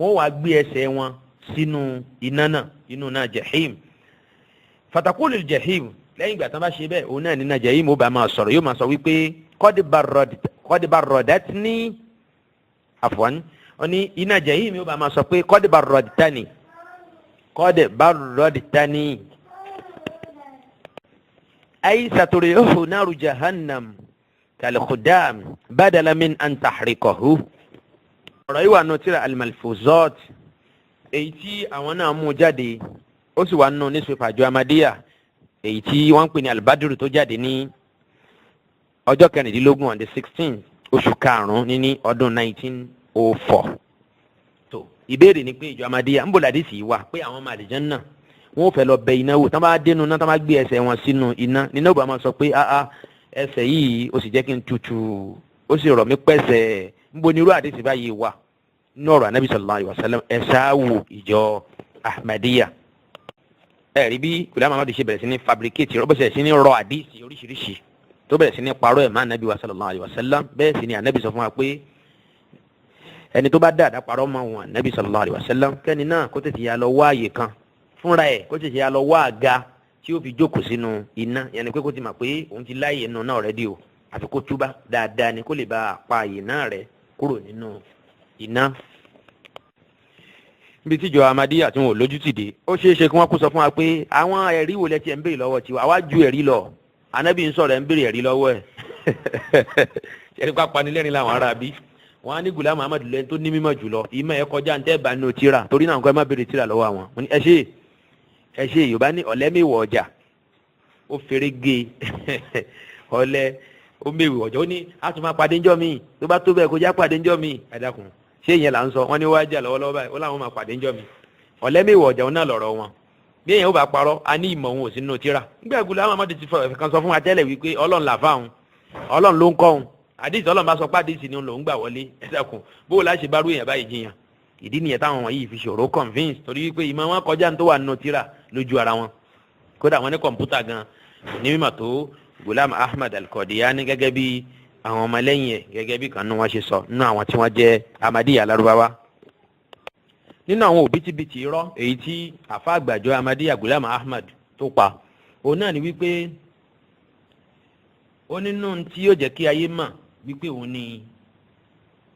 wọ́n wàá gbé ẹsẹ̀ wọn sínú iná náà, inú náà jahim. Fatakulu jahim. Lẹ́yìn ìgbà tí wọ́n bá ṣe bẹ́ẹ̀, òun náà nínú jahim ó bá máa sọ̀rọ̀, yóò máa sọ wípé qad barradatni, afwan, ó ní iná jahim yóò bá máa sọ pé qad barradtani, qad barradtani, ay saturihu naru jahannam kalkhudam badala min an tahriqahu. Ọ̀rọ̀ yìí wà nù tírà al-Malfuzat, èyí tí àwọn náà mú jáde. Ó sì wà nù newspaper àjọ Ahmadiyya, èyí tí wọ́n ń pè ní Al-Badru, tó jáde ní ọjọ́ 16, on the 16 oṣù karùn-ún ní ọdún 1904. Tó ìbéèrè ni pé, ìjọ Ahmadiyya, ń bò ládìsí wà pé àwọn ọmọ àlìjánnà, wọn ò fẹ́ lọ bẹ iná wò, tí wọ́n bá dénú náà, tí wọ́n bá gbé ẹsẹ̀ wọn sínú iná, nínú ìbá máa sọ pé ah, ẹsẹ̀ yìí, ó sì jẹ́ kí n tutù, ó sì rọ̀ mí pẹ̀sẹ̀? Ń bo ní irú àdìsí báyìí wà nínú ọ̀rọ̀ Anabi sallallahu alayhi wa sallam? Ẹ̀ ṣáàwò ìjọ Ahmadiyya, ẹ rí bí Ghulam Ahmad ṣe bẹ̀rẹ̀ sí ní fabricate, ó bẹ̀rẹ̀ sí ní rọ àdìsí oríṣiríṣi, tó bẹ̀rẹ̀ sí ní parọ́ ẹ̀ má Anabi wa sallallahu alayhi wa sallam. Bẹ́ẹ̀ sì ni Anabi sọ fún wa pé ẹni tó bá dá àdáparọ́ mọ́ wọn Anabi sallallahu alayhi wa sallam, kẹ́ni náà kó tètè yà lọ wá àyè kan fúnra ẹ̀, kó tètè yà lọ wá àga tí ó fi jókòó sínú iná. Yẹn ni pé kó ti mọ̀ pé òun ti láàyè nù náà rẹ́dí o, àfi kó túbá dáadáa ni kó lè bá a pa àyè náà rẹ kúrò nínú iná. Níbi tíjọ Ahmadiyya tí wọn ò lójú tì dé, ó ṣeé ṣe kí wọ́n kó sọ fún wa pé àwọn ẹ̀rí wo lẹ tiẹ̀ ń béèrè lọ́wọ́ tiwa? Àwa ju ẹ̀rí lọ. Anabi ń sọ̀rọ̀, ẹ̀ ń béèrè ẹ̀rí lọ́wọ́ ẹ̀. Ẹ̀rí pa panilẹ́rìn làwọn ará bí wọn á ní Ghulam Ahmad lẹ́ni tó ní mímọ̀ jùlọ, ìmọ̀ ẹ̀ kọjá ń tẹ́ bá nínú tíra, torí náà nǹkan ẹ má béèrè tíra lọ́wọ́ àwọn. Ẹ ṣe, ẹ ṣe. Yorùbá ní ọ̀lẹ́mìwọ̀ ọjà, ó fèrè gé ọ̀lẹ́, ó mèwì ọjà. Ó ní a tún máa pàdé ńjọ́ mi, tó bá tó bẹ́ẹ̀ kó já pàdé ńjọ́ mi. Ẹ dákun, ṣé ìyẹn là ń sọ? Wọ́n ní wájà lọ́wọ́lọ́wọ́ báyìí, ó láwọn máa pàdé ńjọ́ mi. Ọ̀lẹ́mìwọ̀ ọjà, òun náà lọ̀rọ̀ wọn. Bí èèyàn ó bá parọ́, a ní ìmọ̀ òun ò sí nínú tíra. Nígbà Ghulam Ahmad ti fọ kan sọ fún wa tẹ́lẹ̀ wípé Ọlọ́run là fáwọn, Ọlọ́run ló ń kọ́ òun, àdìsí Ọlọ́run bá sọ pé àdìsí ni òun gbà wọlé. Ẹ dákun, bó o láṣẹ bá rú èèyàn báyìí jiyàn? Ìdí nìyẹn táwọn wọ̀nyí fi ṣòro convince, torí wípé ìmọ̀ wọn kọjá ní tó wà nínú tíra lójú ara wọn. Kódà wọn ní kọ̀ǹpútà gan ní mímọ̀ tó Ghulam Ahmad Al-Qadiani, gẹ́gẹ́ bí àwọn ọmọlẹ́yìn ẹ̀, gẹ́gẹ́ bí kan nínú wọn ṣe sọ nínú àwọn tí wọ́n jẹ́ Ahmadiyya Lárúbáwá. Nínú àwọn òbítíbitì irọ́ èyí tí àfa àgbàjọ Ahmadiyya Ghulam Ahmad tó pa, òun náà ni wípé ó nínú tí yóò jẹ́ kí ayé mọ̀ wípé òun ni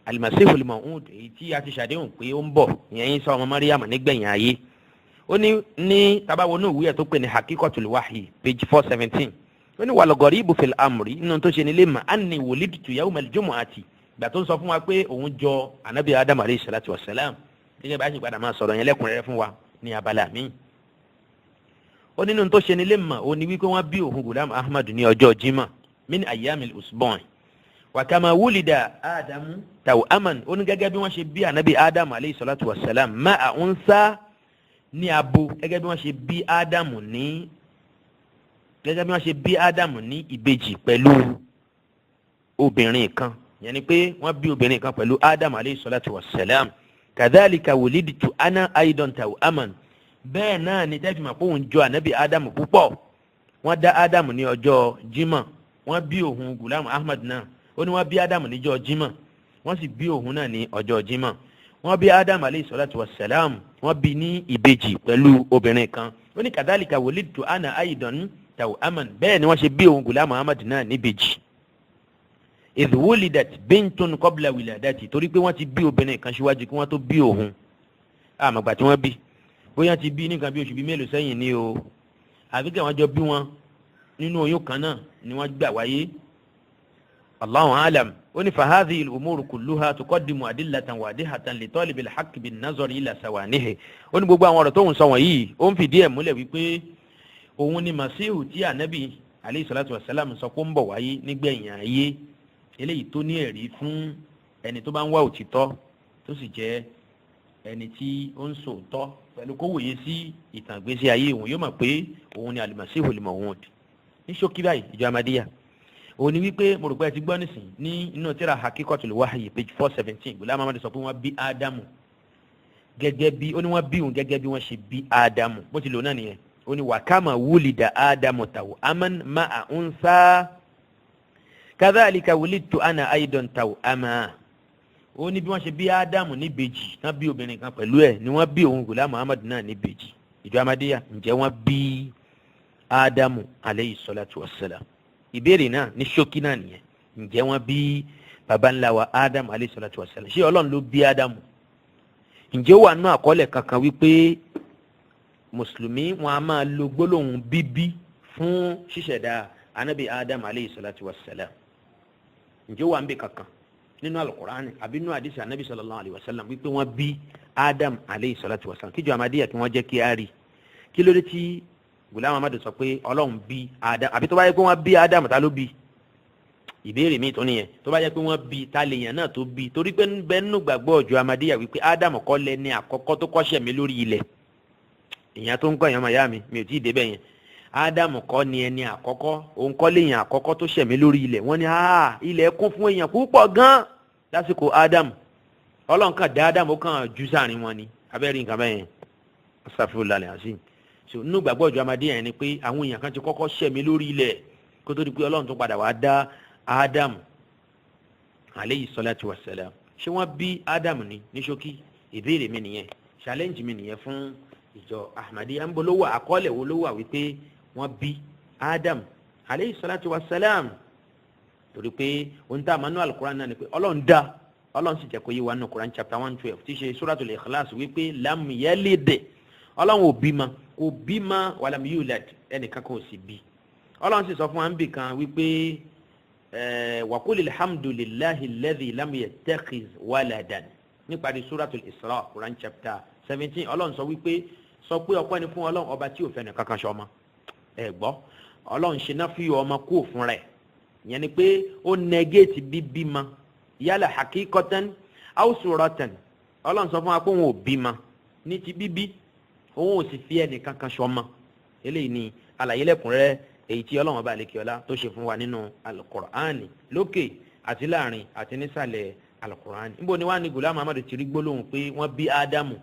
Al-Masihul Maw'ud, èyí tí a ti ṣàdéhùn pé ó ń bọ̀, ìyẹn Ìsá ọmọ Mariam nígbẹ̀yìn ayé. Ó ní ní tabawo ní ìwé ẹ̀ tó pè ní Hakikotul Wahyi, page 417, ó ní wal gharibu fil amri, nínú tó ṣe nílé mà anni wulidtu yawmal jumu'ati. Ìgbà tó ń sọ fún wa pé òun jọ anabi Adam alayhi salatu wa salam, gẹ́gẹ́ bá a ṣe padà máa sọ̀rọ̀ yẹn lẹ́kùnrẹ́rẹ́ fún wa ní abala mi, ó nínú tó ṣe nílé mà, ó ní wípé wọ́n bí òun Ghulam Ahmad ní ọjọ́ jimá, min ayyamil usbu'i, wa kama wulida Ádámù taw'aman. Ó ní gẹ́gẹ́ bí wọ́n ṣe bí anabi Ádámù alayhi salatu wa salam ma'a unsa, ní abo, gẹ́gẹ́ bí wọ́n ṣe bí Ádámù ní ìbejì pẹ̀lú obìnrin kan, yẹn ni pé wọ́n bí obìnrin kan pẹ̀lú Ádámù alayhi salatu wa salam, kadhalika wulidtu ana aidan taw'aman. Bẹ́ẹ̀ náà ni tẹ́fì mọ̀ pé òun jọ ànábì Ádámù púpọ̀. Wọ́n dá Ádámù ní ọjọ́ Jímọ̀, wọ́n bí òun Ghulam Ahmad náà. Ó ní wọ́n bí Ádámù níjọ́ Jímọ̀, wọ́n sì bí òun náà ní ọjọ́ Jímọ̀. Wọ́n bí Ádámù alayhi salatu wa salam, wọ́n bí ní ìbejì pẹ̀lú obìnrin kan. Ó ní kadhalika wulidtu ana aidan taw'aman, bẹ́ẹ̀ ni wọ́n ṣe bí òun Ghulam Ahmad náà níbejì. Idh wulidat bintun qabla wiladati, torí pé wọ́n ti bí obìnrin kan síwájú kí wọ́n tó bí òun. Àmọ̀gbà tí wọ́n bí, bóyá ti bí nǹkan bí oṣù bíi mélòó sẹ́yìn ni o, àbí kí wọ́n jọ bí wọn. Nínú oyún kan náà ni wọ́n gbà wáyé. Allahu alam. Ó ní fahadhi al-umuru kulluha tuqaddimu adillatan wadihatan li talibi al-haqqi bin-nazari ila sawanihi. Ó ní gbogbo àwọn ọ̀rọ̀ tóun sọ wọ̀nyí, ó ń fìdí ẹ̀ múlẹ̀ wípé òun ni Masihu tí Ànábì alayhi salatu wa salam sọ pé ó ń bọ̀ wáyé nígbẹ̀yìn ayé. Eléyìí tó ní ẹ̀rí fún ẹni tó bá ń wá òtítọ́, tó sì jẹ́ ẹni tí ó ń sòótọ́, pẹ̀lú kó wòye sí ìtàn ìgbésí ayé òun, yóò mọ̀ pé òun ni al-Masihu al-maw'ud. Ní ṣókí báyìí, ìjọ Ahmadiyya, òun ni wípé mo rò pé ẹ ti gbọ́ nísìn ní inú tíra Hakikotul Wahyi, page 417, Ghulam Ahmad sọ pé wọ́n bí Ádámù gẹ́gẹ́ bí ó ní wọ́n bí òun gẹ́gẹ́ bí wọ́n ṣe bí Ádámù. Bó ti lò náà nìyẹn. Ó ní wa kama wulida Ádámù taw'aman ma'a unsa kadhalika wulidtu ana aidan taw'ama. Ó ní bí wọ́n ṣe bí Ádámù níbejì tán, bí obìnrin kan pẹ̀lú ẹ̀, ni wọ́n bí òun Ghulam Ahmad náà níbejì. Ìjọ Ahmadiyya, ǹjẹ́ wọ́n bí Ádámù aleyhi salatu wassalam? Ìbéèrè náà ní ṣókí náà nìyẹn. Ǹjẹ́ wọ́n bí baba ńlá wa Ádámù aleyhi salatu wassalam? Ṣé Ọlọ́run ló bí Ádámù? Ǹjẹ́ ó wà nínú àkọọ́lẹ̀ kankan wípé mùsùlùmí wọn a máa lo gbólóhùn bíbí fún ṣíṣẹ̀dá anabi Ádámù aleyhi salatu wassalam? Ǹjẹ́ ó wà níbi kankan nínú Alukur'ani àbí nínú àdìsí anabi sallallahu alayhi wa sallam wípé wọ́n bí Ádámù aleyhi salatu wassalam? Kíjọ Ahmadiyya kí wọ́n jẹ́ kí á rí. Kí ló dé tí Ghulam Ahmad sọ pé Ọlọ́run bí Ádámù? Àbí tó bá yẹ pé wọ́n bí Ádámù, ta ló bí? Ìbéèrè mi tó nìyẹn. Tó bá yẹ pé wọ́n bí, ta lèèyàn náà tó bí? Torí pé bẹ́ẹ̀ nínú gbàgbọ́ ọjọ́ Ahmadiyya wípé Ádámù kọ́ lẹ ní àkọ́kọ́ tó kọ́ṣẹ́ mi lórí ilẹ̀. Ìyẹn tó ń kọ́ èèyàn máa yá mi, mi ò tí ì débẹ̀ yẹn. Ádámù kọ́ ni ẹni àkọ́kọ́, òun kọ́ léèyàn àkọ́kọ́ tó ṣẹ̀mí lórí ilẹ̀. Wọ́n ní ilẹ̀ kún fún èèyàn púpọ̀ gan lásìkò Ádámù. Ọlọ́run kàn dá Ádámù, ó kàn jù sáàrin wọn ni. Abẹ́rẹ́ nǹkan bẹ́ẹ̀ yẹn, astaghfirullah alazim. So nínú gbàgbọ́ ọjọ́ Ahmadiyya yẹn ni pé àwọn èèyàn kan ti kọ́kọ́ ṣẹ̀mí lórí ilẹ̀ kó tó di pé Ọlọ́run tó padà wá dá Ádámù aleyhi salatu wa salam. Ṣé wọ́n bí Ádámù ni? Ní ṣókí, ìbéèrè mi nìyẹn, challenge mi nìyẹn fún ìjọ Ahmadiyya. Ń bọ̀ ló wà? Àkọọ́lẹ̀ wo ló wà wípé wọ́n bí Ádámù aleyhi salatu wa salam? Torí pé ohun tá a máa nú Alukuran náà ni pé Ọlọ́run dá, Ọlọ́run sì jẹ́ kó yé wa nínú Quran chapter 112, tí í ṣe Suratul Ikhlas, wípé lam yalid, Ọlọ́run ò bímọ, kò bímọ, walam yulad, ẹnìkan kan ò sì bí. Ọlọ́run sì sọ fún wa níbì kan wípé waqul alhamdulillahi alladhi lam yattakhiz waladan. Níparí Suratul Isra, Quran chapter 17, Ọlọ́run sọ wípé, sọ pé ọpẹ́ ni fún Ọlọ́run ọba tí ò fẹ́ nìkan kan ṣọmọ. Ẹ gbọ́, Ọlọ́run ṣe náà fi ọmọ kú òfin rẹ̀. Ìyẹn ni pé ó negate bíbímọ, yálà hakikatan aw suratan. Ọlọ́run sọ fún wa pé òun ò bímọ ní ti bíbí, òun ò sì fi ẹnì kankan ṣọmọ. Eléyìí ni àlàyé lẹ́kùnrẹ́rẹ́ èyí tí Ọlọ́run ọba àlekè ọlá tó ṣe fún wa nínú Alukur'ani, lókè àti láàrin àti nísàlẹ̀ Alukur'ani. Níbo ni wàá ní Ghulam Ahmad ti rí gbólóhùn pé wọ́n bí Ádámù,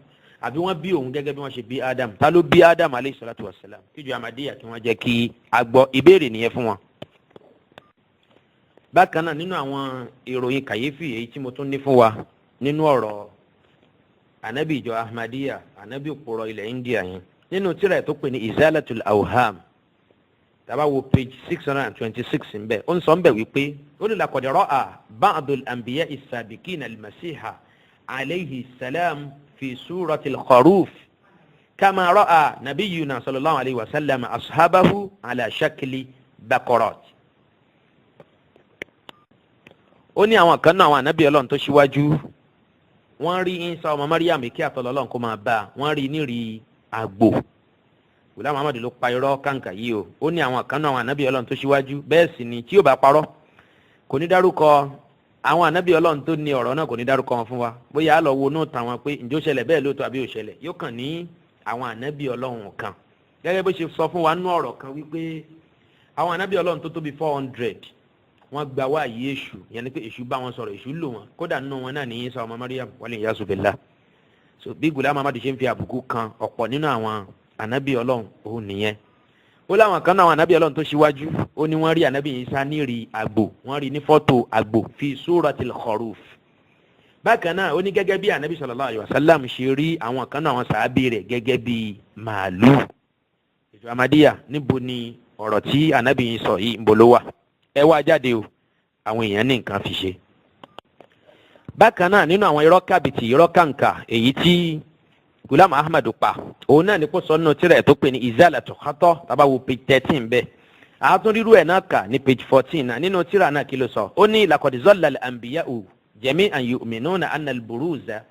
àbí wọ́n bí òun gẹ́gẹ́ bí wọ́n ṣe bí Ádámù? Ta ló bí Ádámù aleyhi salatu wa salam? Kíjọ Ahmadiyya kí wọ́n jẹ́ kí a gbọ́. Ìbéèrè nìyẹn fún wọn. Bákan náà, nínú àwọn ìròyìn kàyéfì èyí tí mo tún ní fún wa nínú ọ̀rọ̀ anabi ìjọ Ahmadiyya, anabi òpùrọ̀ ilẹ̀ India yẹn, nínú tírà tó pè ní Izalatul Awham, tá bá wo page 626 ńbẹ, ó ń sọ ńbẹ wípé ó ní laqad ra'a ba'dul anbiya as-sabiqina al-masiha alayhi salam fi surati al-kharuf kama ra'a nabiyuna sallallahu alayhi wa sallam ashabahu ala shakli baqarat. Ó ní àwọn kan náà, àwọn ànábì Ọlọ́run tó ṣíwájú, wọ́n rí Isa ọmọ Mariam, kí àtọ̀lọ́ Ọlọ́run kó máa bá a, wọ́n rí nírí àgbò. Ghulam Ahmad ló pa irọ́ kàǹkà yìí o. Ó ní àwọn kan náà, àwọn ànábì Ọlọ́run tó ṣíwájú. Bẹ́ẹ̀ sì ni tí yóò bá parọ́, kò ní dárúkọ àwọn ànábì Ọlọ́run tó ní ọ̀rọ̀ náà, kò ní dárúkọ wọn fún wa bóyá á lọ wo nóòtù àwọn pé ǹjẹ́ ó ṣẹlẹ̀ bẹ́ẹ̀ lóòótọ́ àbí ò ṣẹlẹ̀. Yóò kàn ní àwọn ànábì Ọlọ́run kan, gẹ́gẹ́ bó ṣe sọ fún wa nú ọ̀rọ̀ kan wípé àwọn ànábì Ọlọ́run tó tóbi 400, wọ́n gba wáyé èṣù. Ìyẹn ni pé èṣù bá wọn sọ̀rọ̀, èṣù lò wọn. Kódà nínú wọn náà ní Isa ọmọ Mariam, wal iyazu billah. So bí Ghulam Ahmad ṣe ń fi àbùkù kan ọ̀pọ̀ nínú àwọn ànábì Ọlọ́run òun nìyẹn. Ó láwọn kan náà, àwọn ànábì Ọlọ́run tó ṣíwájú, ó ní wọ́n rí ànábì Isa nírì àgbò, wọ́n rí ní fọ́tò àgbò, fi suratil kharuf. Bákan náà, ó ní gẹ́gẹ́ bí ànábì sallallahu alaihi wasallam ṣe rí àwọn kan náà, àwọn sàábì rẹ̀, gẹ́gẹ́ bí màálù. Ìjọ Ahmadiyya, níbo ni ọ̀rọ̀ tí ànábì yìí sọ yìí, níbo ló wà? Ẹ wá jáde o, àwọn èèyàn ní nǹkan fi ṣe. Bákan náà, nínú àwọn irọ́ kàbìtì, irọ́ kàǹkà èyí tí Gulam Ahmad pa, òun náà ní kó sọ nínú tírà ẹ̀ tó pè ní Izalatu Khata, tá bá wo page 13 bẹ́ẹ̀, Àtúndírú ẹ̀ náà kà ní page 14 náà nínú tírà náà. Kí ló sọ? Ó ní laqad zalla al-anbiya'u jami'an yu'minuna anna al-buruza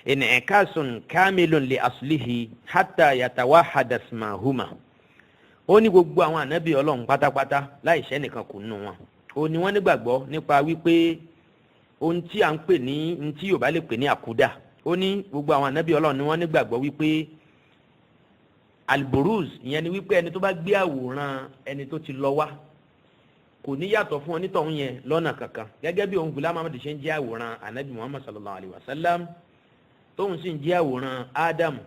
in'ikasun kamilun li aslihi hatta yatawahhada ismahuma. Ó ní gbogbo àwọn ànábì Ọlọ́run pátápátá, láì ṣẹ́ nìkan kù nínú wọn, ó ní wọ́n nígbàgbọ́ nípa wípé ohun tí à ń pè ní ohun tí Yorùbá lè pè ní àkúdà. Ó ní gbogbo àwọn ànábì Ọlọ́run ni wọ́n nígbàgbọ́ wípé alburuz, ìyẹn ni wípé ẹni tó bá gbé àwòrán ẹni tó ti lọ wá, kò ní yàtọ̀ fún onítọ̀hún yẹn lọ́nà kankan. Gẹ́gẹ́ bí òun Ghulam Ahmad ṣe ń jẹ́ àwòrán anabi Muhammad sallallahu alayhi wa sallam, tóun sì ń jẹ́ àwòrán Adam,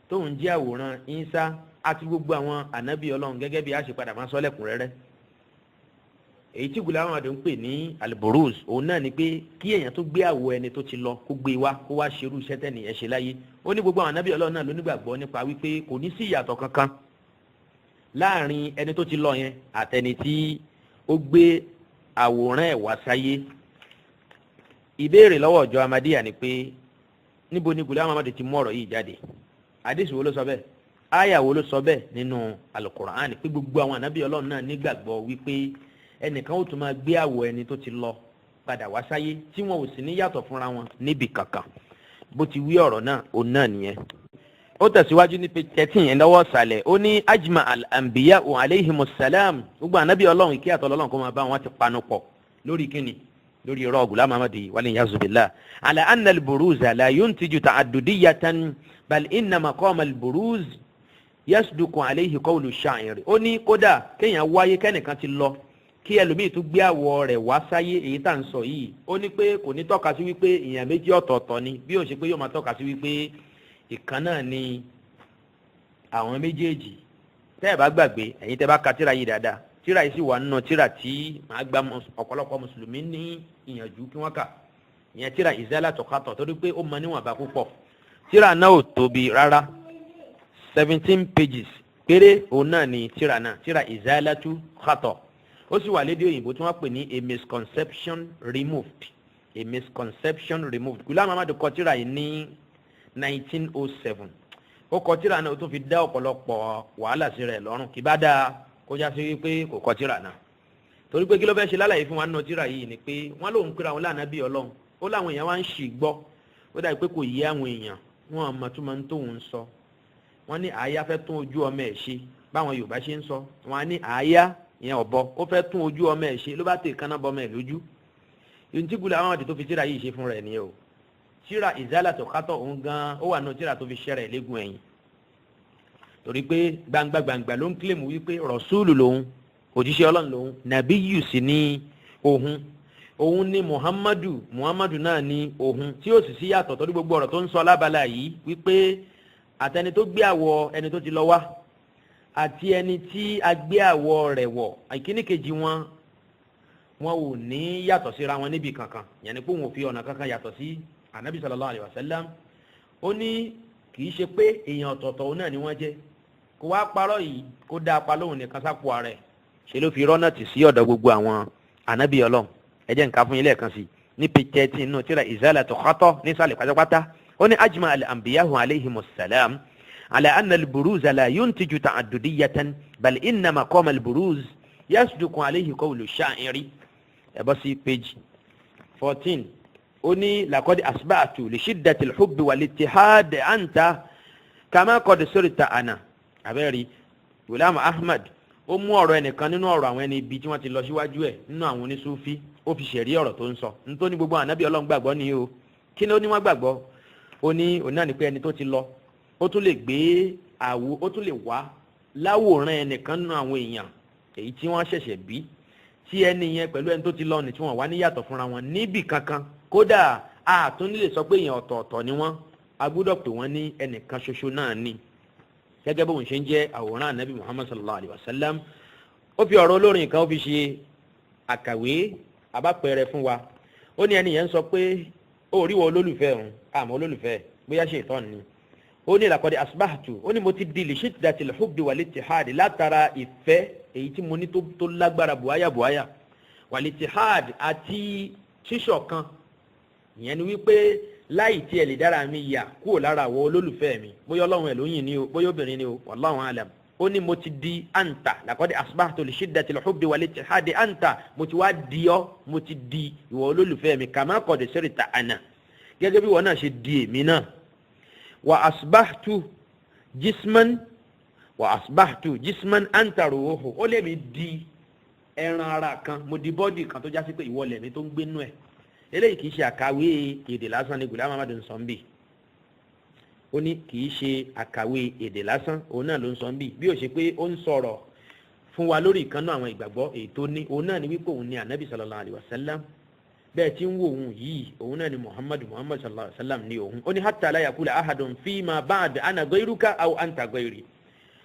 tóun jẹ́ àwòrán Isa àti gbogbo àwọn anabi Ọlọ́run, gẹ́gẹ́ bí a ṣe padà máa sọ lẹ́kùnrẹ́rẹ́. Èyí tí Ghulam Ahmad ń pè ní alburuz, òun náà ni pé kí èèyàn tó gbé àwọ̀ ẹni tó ti lọ, kó gbé wá, kó wá ṣerú iṣẹ́ tẹ́nì ẹ̀ ṣe láyé. Ó ní gbogbo àwọn anabi Ọlọ́run náà ló nígbàgbọ́ nípa wípé kò ní sí ìyàtọ̀ kankan láàrin ẹni tó ti lọ yẹn àtẹni tí ó gbé àwòrán ẹ̀ wá sáyé. Ìbéèrè lọ́wọ́ ọjọ́ Amadíyà ni pé, níbo ni Ghulam Ahmad ti mú ọ̀rọ̀ yìí jáde? Àdìsí wo ló sọ bẹ́ẹ̀? Àyà wo ló sọ bẹ́ẹ̀ nínú Alukur'an pé gbogbo àwọn ànábì Ọlọ́run náà nígbàgbọ́ wípé ẹnìkan ó tún máa gbé àwọ̀ ẹni tó ti lọ padà wá sáyé, tí wọn ò sì ní yàtọ̀ fúnra wọn níbi kankan? Bó ti wí ọ̀rọ̀ náà, òun náà nìyẹn. Ó tẹ̀síwájú ní page 13 yẹn lọ́wọ́ ìsàlẹ̀. Ó ní ajma al-anbiya alayhimus salam, gbogbo ànábì Ọlọ́run, ìkí àtọ̀ Ọlọ́run kó máa bá wọn, ti panu pọ̀ lórí kíni? Lórí irọ́ Ghulam Ahmad wal iyazu billah, ala anna al-buruza la yuntiju ta'addudiyatan, bal inna maqama al-buruz yasduqu alayhi qawlu sha'ir. Ó ní kódà kéèyàn wáyé, kẹ́nìkan ti lọ, kí ẹlòmíì tún gbé àwọ̀ rẹ̀ wá sáyé, èyí tá à ń sọ yìí, ó ní pé kò ní tọ́ka sí wípé èèyàn méjì ọ̀tọ̀ọ̀tọ̀ ni, bí ó ṣe pé yóò máa tọ́ka sí wípé ìkan náà ni àwọn méjèèjì. Tẹ́ ẹ̀ bá gbàgbé, ẹ̀yin tẹ́ bá ka tíra yìí dáadáa, tíra yìí sì wà nínú tíra tí màá gba ọ̀pọ̀lọpọ̀ mùsùlùmí ní ìyànjú kí wọ́n kà, ìyẹn tíra Izalatu Khata, torí pé ó mọ níwọ̀nba púpọ̀. Tíra náà ò tóbi rárá, 17 pages péré òun náà ni tíra náà, tíra Izalatu Khata. Ó sì wà lédè òyìnbó tí wọ́n pè ní A Misconception Removed, A Misconception Removed. Ghulam Ahmad kọ tíra yìí ní 1907. Ó kọ tíra náà, ó tún fi dá ọ̀pọ̀lọpọ̀ wàhálà sí rẹ̀ lọ́rùn. Kì bá dáa kó já sí wípé kò kọ tíra náà, torí pé kí ló fẹ́ ṣe lálàyé fún wa nínú tíra yìí ni pé wọ́n lòun pera wọn lánàá bí Ọlọ́run. Ó láwọn èèyàn wá ń ṣì gbọ́, ó dàbí pé kò yé àwọn èèyàn, wọn àmọ́ tó máa ń tóun sọ. Wọ́n ní àáyá fẹ́ tún ojú ọmọ ẹ̀ ṣe. Báwọn Yorùbá ṣe ń sọ, wọ́n á ní àáyá ìyẹn ọ̀bọ, ó fẹ́ tún ojú ọmọ ẹ̀ ṣe, ló bá tẹ̀ kánná bọ́ ọmọ ẹ̀ lójú. Ìhun tí Ghulam Ahmad tó fi tíra yìí ṣe fún rẹ̀ nìyẹn o. Tíra Izalatu Khata, òun gan ó wà nù tíra tó fi ṣẹ́rẹ̀ léegun ẹ̀yìn, torí pé gbangba gbangba ló ń claim wípé rọ̀ṣúlù lòun, òjíṣẹ́ Ọlọ́run lòun, nàbíyù sì ní òun, òun ní Muhammadu, Muhammadu náà ní òun, tí ó sì sí yàtọ̀, torí gbogbo ọ̀rọ̀ tó ń sọ lábala yìí wípé àtẹni tó gbé àwọ̀ ẹni tó ti lọ wá àti ẹni tí a gbé àwọ̀ rẹ̀ wọ̀, ìkíní kejì wọn, wọn ò ní yàtọ̀ síra wọn níbi kankan. Yẹn ni pé òun ò fi ọ̀nà kankan yàtọ̀ sí anabi sallallahu alayhi wa sallam. Ó ní kì í ṣe pé èèyàn ọ̀tọ̀ọ̀tọ̀ òun náà ni wọ́n jẹ́. Kó wá parọ́ yìí, kó dáa pa lóhùn nìkan sápò ara ẹ̀, ṣe ló fi rọ́nà tì sí ọ̀dọ̀ gbogbo àwọn anabi Ọlọ́run. Ẹ jẹ́ nǹkan fún yín lẹ́ẹ̀kan sí ní page 13 nínú tíra Izalatu Khata nísàlẹ̀ pátápátá. Ó ní ajma al-anbiyahu alayhimus salam ala anna al-buruz la yuntiju ta'addudiyatan, bal inna maqama al-buruz yasduqu alayhi qawlu sha'iri. Ẹ bọ́ sí page 14. Ó ní laqad asba'tu li shiddati al-hubbi wal-ittihad anta kama qad sirta ana. Abẹ́rẹ́ Ghulam Ahmad, ó mú ọ̀rọ̀ ẹnìkan nínú ọ̀rọ̀ àwọn ẹni ibi tí wọ́n ti lọ síwájú ẹ̀ nínú àwọn onísúfí, ó fi ṣẹ̀rí ọ̀rọ̀ tó ń sọ nítorí gbogbo ànábì Ọlọ́run gbàgbọ́ ni o. Kí ni ó ní wọ́n gbàgbọ́? Ó ní òun náà ní pé ẹni tó ti lọ, ó tún lè gbé àwo, ó tún lè wá láwòrán ẹnìkan nínú àwọn èèyàn èyí tí wọ́n ṣẹ̀ṣẹ̀ bí, tí ẹni yẹn pẹ̀lú ẹni tó ti lọ ní tí wọ́n wá níyàtọ̀ fúnra wọn níbì kankan. Kódà àtún lè sọ pé èèyàn ọ̀tọ̀ọ̀tọ̀ ni wọ́n, a gbọ́dọ̀ pè wọ́n ní ẹnìkan ṣoṣo náà ni, gẹ́gẹ́ bóun ṣe ń jẹ́ àwòrán anabi Muhammad sallallahu alayhi wa sallam. Ó fi ọ̀rọ̀ olórin kan, ó fi ṣe àkàwé àbápẹrẹ fún wa. Ó ní ẹni yẹn ń sọ pé ó rí wọ olólùfẹ́ òun, àmọ́ olólùfẹ́ bóyá ṣe ìtọ́ ni. Ó ní laqad asbahtu, ó ní mo ti di li shiddatil hubbi wal ittihad, látara ìfẹ́ èyí tí mo ní tó lágbára buhaya buhaya, wal ittihad àti ṣíṣọ̀kan. Ìyẹn ni wípé láì tí ẹ lè dára mi yà kúrò lára àwọ olólùfẹ́ mi, bóyá Ọlọ́run ẹ̀ ló yìn ní o, bóyá obìnrin ni o, wallahu alam. Ó ní mo ti di anta, laqad asbahtu li shiddatil hubbi wal ittihadi anta, mo ti wá di ọ́, mo ti di ìwọ olólùfẹ́ mi, kama qad sirta ana, gẹ́gẹ́ bí wọn náà ṣe di èmi náà. Wa asbahtu jisman, wa asbahtu jisman anta ruhu, ó lè mi di ẹran ara kan, mo di bọ́dì kan tó jásí pé ìwọ lẹ̀mí tó ń gbénú ẹ̀. Eléyìí kì í ṣe àkàwé èdè lásán ni Ghulam Ahmad ń sọ ń bì. Ó ní kì í ṣe àkàwé èdè lásán òun náà ló ń sọ ń bì, bí ó ṣe pé ó ń sọ̀rọ̀ fún wa lórí ìkànnú àwọn ìgbàgbọ́ èyí tó ní, òun náà ni wípé òun ni anabi sallallahu alayhi wa sallam. Bẹ́ẹ̀ tí ń wo òun yìí, òun náà ni Muhammad sallallahu alayhi wa sallam ni òun. Ó ní hatta la yakula ahadun fima ba'd ana ghayruka aw anta ghayri,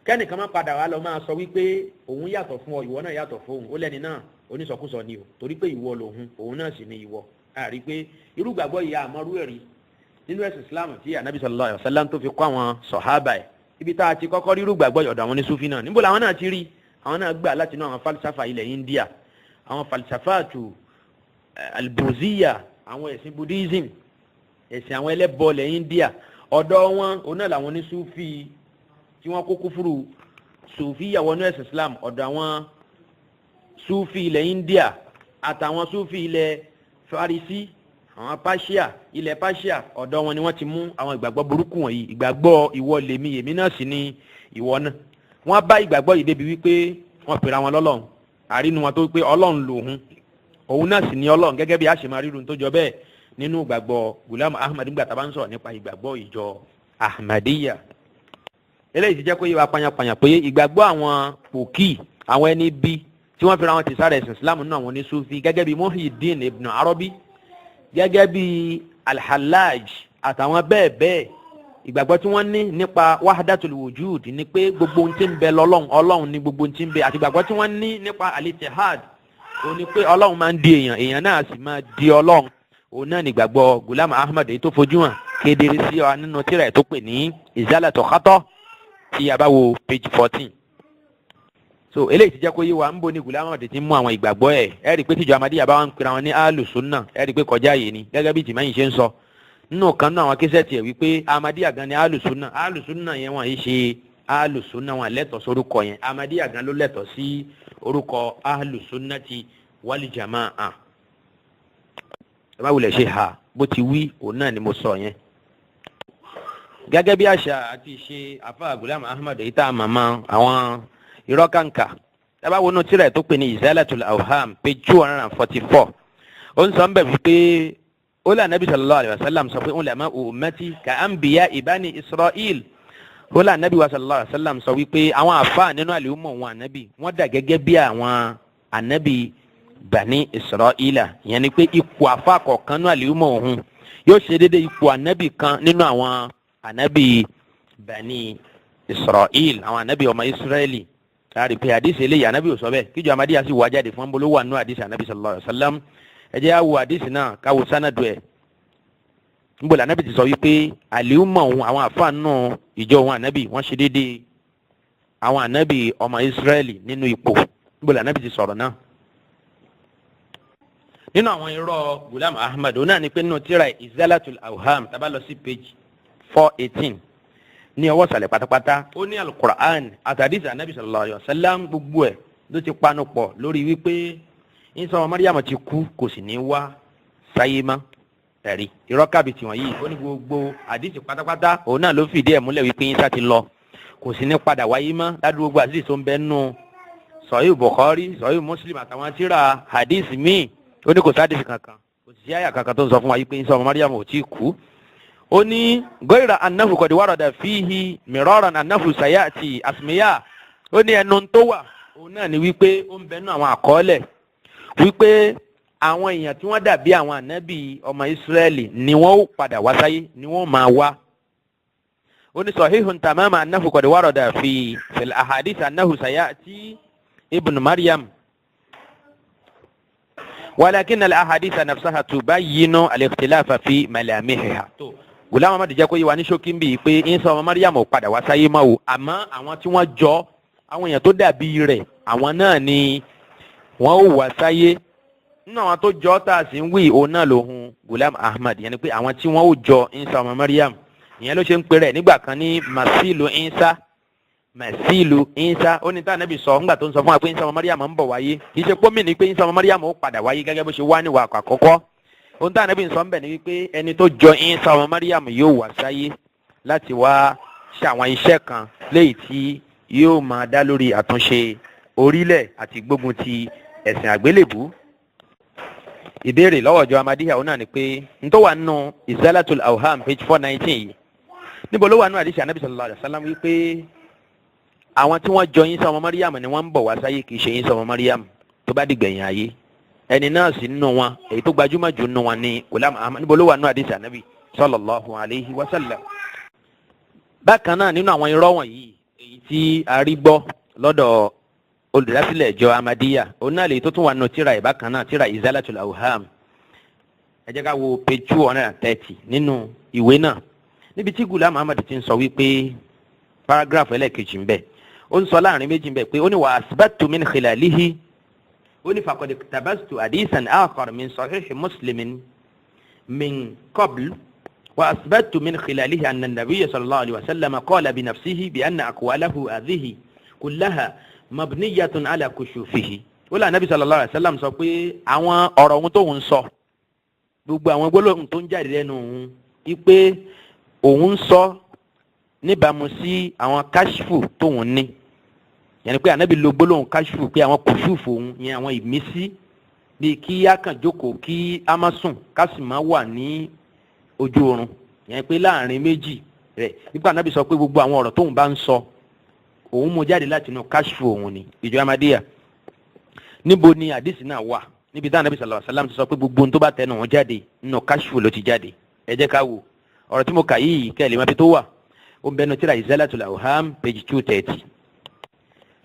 kẹ́nìkan má padà wá lọ máa sọ wípé òun yàtọ̀ fún ọ, ìwọ náà yàtọ̀ fún òun. Ó lẹ́ni náà onísọkúsọ ni o, torí pé ìwọ lòun, òun náà sì ni ìwọ. Àrí pé irú gbàgbọ́ yìí àmọ́rú ẹ̀rí nínú ẹ̀sìn Islam tí anabi sallallahu alayhi wa sallam tó fi kọ́ àwọn sọ̀hábà ẹ̀. Ibi tá a ti kọ́kọ́ rí irú gbàgbọ́ ọ̀dọ̀ àwọn onísúfì náà. Níbo làwọn náà ti rí? Àwọn náà gbà láti inú àwọn falsafa ilẹ̀ India, àwọn falsafatu albuziya, àwọn ẹ̀sìn Buddhism, ẹ̀sìn àwọn ẹlẹ́bọ ilẹ̀ India. Ọ̀dọ̀ wọn òun náà làwọn onísúfì tí wọ́n kó kúfúrú sùfì yàwọ̀ ní ẹ̀sìn Islam. Ọ̀dọ̀ àwọn sùfì ilẹ̀ India àtàwọn sùfì ilẹ̀ Farisi, àwọn Persia, ilẹ̀ Persia, ọ̀dọ̀ wọn ni wọ́n ti mú àwọn ìgbàgbọ́ burúkú wọ̀nyí, ìgbàgbọ́ ìwọ lèmi, èmi náà sì ni ìwọ náà. Wọ́n bá ìgbàgbọ́ yìí débi wípé wọ́n pèrè àwọn lọ́lọ́run. Àrínú wọn tó pé Ọlọ́run lòun, òun náà sì ni Ọlọ́run, gẹ́gẹ́ bí a ṣe máa rírun tó jọ bẹ́ẹ̀ nínú ìgbàgbọ́ Ghulam Ahmad nígbà tá a bá ń sọ̀rọ̀ nípa ìgbàgbọ́ ìjọ Ahmadiyya. Eléyìí ti jẹ́ kó yé wa panyapanya pé ìgbàgbọ́ àwọn pòkì, àwọn ẹni bí tí wọ́n fi ra wọn ti sára ẹ̀sìn Islam nínú àwọn onísúfì, gẹ́gẹ́ bí Muhyiddin Ibn Arabi, gẹ́gẹ́ bí Al-Hallaj àtàwọn bẹ́ẹ̀ bẹ́ẹ̀, ìgbàgbọ́ tí wọ́n ní nípa wahdatul wujud ni pé gbogbo ohun tí ń bẹ lọ́lọ́run, Ọlọ́run ní gbogbo ohun tí ń bẹ, àti ìgbàgbọ́ tí wọ́n ní nípa al-ittihad, òun ni pé Ọlọ́run máa ń di èèyàn, èèyàn náà sì máa di Ọlọ́run. Òun náà nígbàgbọ́ Ghulam Ahmad èyí tó fojú hàn kedere sí ọ nínú tírà ẹ̀ tó pè ní Izalatu Khata, tí a bá wo page 14. So eléyìí ti jẹ́ kó yé wa ń bo ní Ghulam Ahmad ti mú àwọn ìgbàgbọ́ ẹ̀. Ẹ rí i pé tíjọ Ahmadiyya bá wà ń pera wọn ní alùsùnà, ẹ rí i pé kọjá yìí ni, gẹ́gẹ́ bí tìmẹ́yìn ṣe ń sọ nínú kan náà àwọn késẹ́tì ẹ̀ wípé Ahmadiyya gan ni alùsùnà. Alùsùnà yẹn, wọ́n yìí ṣe alùsùnà, wọn lẹ́tọ̀ọ́ sórúkọ yẹn. Ahmadiyya gan ló lẹ́tọ̀ọ́ sí orúkọ alùsùnàti wal jamaa. Ẹ bá wulẹ̀ ṣe ha bó ti wí, òun náà ni mo sọ yẹn. Gẹ́gẹ́ bí àṣà àti ìṣe àfa Ghulam Ahmad èyí tá a màmá àwọn irọ́ kàǹkà, ẹ bá wọnú tírà tó pè ní Izalatul Awham, page 244, ó ń sọ ń bẹ̀ wípé ó lé anabi sallallahu alayhi wa sallam sọ pé ulama ummati ka anbiya bani Israel. Ó lé anabi wa sallallahu alayhi wa sallam sọ wípé àwọn àfa nínú àlùmọ̀ wọn anabi, wọ́n dà gẹ́gẹ́ bí àwọn anabi bani Israila. Ìyẹn ni pé ipò àfa kọ̀ọ̀kan nínú àlùmọ̀ òun yóò ṣe déédéé ipò anabi kan nínú àwọn anabi bani Israel, àwọn anabi ọmọ Israẹli. Láàrin pé àdìsí eléyìí, anabi ò sọ bẹ́ẹ̀. Kíjọ Ahmadiyya sì wá jáde fún bolo wà nínú àdìsí anabi sallallahu alayhi wa sallam. Ẹ jẹ́ á wo àdìsí náà, káwo sánàdù ẹ̀. Níbo la anabi ti sọ wípé àlìhùmọ̀ òun, àwọn àfáà ìjọ òun anabi, wọ́n ṣe déédéé àwọn anabi ọmọ Israẹli nínú ipò? Níbo la anabi ti sọ̀rọ̀ náà? Nínú àwọn irọ́ Ghulam Ahmad, òun náà ni pé nínú tírà Izalatul Awham, tá bá lọ sí page 418 ní ọwọ́ sàlẹ̀ pátápátá, ó ní alukur'an àtàdísì anabi sallallahu alayhi wa sallam, gbogbo ẹ̀ ló ti panu pọ̀ lórí wípé Ìsá ọmọ Mariam ti kú, kò sì ní wá sáyé mọ́. Ẹ̀rí irọ́ kábìtì wọ̀nyí, ó ní gbogbo àdìsí pátápátá òun náà ló fìdí ẹ̀ múlẹ̀ wípé Ìsá ti lọ, kò sì ní padà wáyé mọ́. Ládùúgbò gbogbo àdìsí tó ń bẹ nù Sahih Bukhari, Sahih Muslim àtàwọn tírà àdìsí míì, ó ní kò sádìsí kankan, kò sí àyà kankan tó ń sọ fún wa yìí pé Ìsá ọmọ Mariam ò tí ì kú. Ó ní gọ́ìrà annahu qad warada fihi miraran annahu sayati asmiya. Ó ní ẹnu tó wà òun náà ni wípé ó ń bẹ nínú àwọn àkọọ́lẹ̀ wípé àwọn èèyàn tí wọ́n dàbí àwọn ànábì ọmọ Ísírẹ́lì ni wọ́n ó padà wá sáyé, ni wọ́n máa wá. Ó ní sahihun tamama annahu qad warada fi fil ahadith annahu sayati ibn Maryam, walakin al-ahadith nafsaha tubayyinu al-ikhtilafa fi malamihiha. Ghulam Ahmad jẹ́ kó yé wa ní ṣókí bíi pé Ìsá ọmọ Mariam ò padà wá sáyé mọ́ o, àmọ́ àwọn tí wọ́n jọ, àwọn èèyàn tó dàbí rẹ̀, àwọn náà ni wọ́n ó wá sáyé. Nínú àwọn tó jọ tá a sì ń wí, òun náà lòun Ghulam Ahmad, yẹn ni pé àwọn tí wọ́n ó jọ Ìsá ọmọ Mariam. Ìyẹn ló ṣe ń pè rẹ̀ nígbà kan ní Masilu Ìsá. Masilu Isa, ó ní tá ànábì sọ ńgbà tó ń sọ fún wa pé Isa ọmọ Mariam ń bọ̀ wáyé, kì í ṣe pómì ní pé Isa ọmọ Mariam ó padà wáyé gẹ́gẹ́ bó ṣe wá níwà àkọ́kọ́. Ohun tá ànábì ń sọ ń bẹ̀ ni wípé ẹni tó jọ Isa ọmọ Mariam yóò wá sáyé láti wá ṣe àwọn iṣẹ́ kan léyìí tí yóò máa dá lórí àtúnṣe orílẹ̀ àti gbógun ti ẹ̀sìn àgbélébù. Ìbéèrè lọ́wọ́ ìjọ Ahmadiyya òun náà ni pé n tó wà nínú Izalatul Awham page 419 yìí, níbo ló wà nínú àdìsí anabi sallallahu alayhi wa sallam wípé àwọn tí wọ́n jọ Isa ọmọ Mariam ni wọ́n ń bọ̀ wá sáyé, kì í ṣe Isa ọmọ Mariam tó bá dìgbẹ̀yìn ayé? Ẹni náà sì nínú wọn, èyí tó gbajúmọ̀ jù nínú wọn ni Ghulam Ahmad. Níbo ló wà nínú àdìsí anabi sallallahu alayhi wa sallam? Bákan náà, nínú àwọn irọ́ wọ̀nyí èyí tí a rí gbọ́ lọ́dọ̀ olùdásílẹ̀ ìjọ Ahmadiyya, òun náà lè tó tún wà nínú tíra ìbákan náà, tíra Izalatul Awham. Ẹ jẹ́ ká wo page 230 nínú ìwé náà, níbi tí Ghulam Ahmad ti ń sọ wípé, paragraph ẹlẹ́ẹ̀kejì ń bẹ, ó ń sọ láàrin méjì ń bẹ pé ó ní wa asbattu min khilalihi, ó ní faqad iktabastu hadisan akhar min sahih Muslimin min qabl wa asbattu min khilalihi anna nabiyya sallallahu alayhi wa sallam qala bi nafsihi bi anna aqwalahu hadhihi kullaha mabniyatun ala kushufihi. Ó là nàbí sallallahu alayhi wa sallam sọ pé àwọn ọ̀rọ̀ ohun tóun sọ, gbogbo àwọn gbólóhùn tó ń jáde lẹ́nu òun, wípé òun ń sọ níbàámu sí àwọn kashfu tóun ní. Yẹn ni pé ànábì lo gbólóhùn kashfu, pé àwọn kùsùfù òun yẹn, àwọn ìmísí bíi kí á kàn jókòó, kí á má sùn, ká sì má wà ní ojú oorun, yẹn pé láàrin méjì rẹ̀, nígbà ànábì sọ pé gbogbo àwọn ọ̀rọ̀ tóun bá ń sọ, òun mú jáde láti inú kashfu òun ni. Ìjọ Ahmadiyya, níbo ni àdìsí náà wà níbi tí ànábì sallallahu alaihi wasallam ti sọ pé gbogbo ohun tó bá tẹnu wọn jáde, nínú kashfu ló ti jáde? Ẹ jẹ́ ká wò ọ̀rọ̀ tí mo kà yìí kẹ́ ẹ̀ lè má fi tó wà. Ó ń bẹnu tíra Izalatul Awham page 230.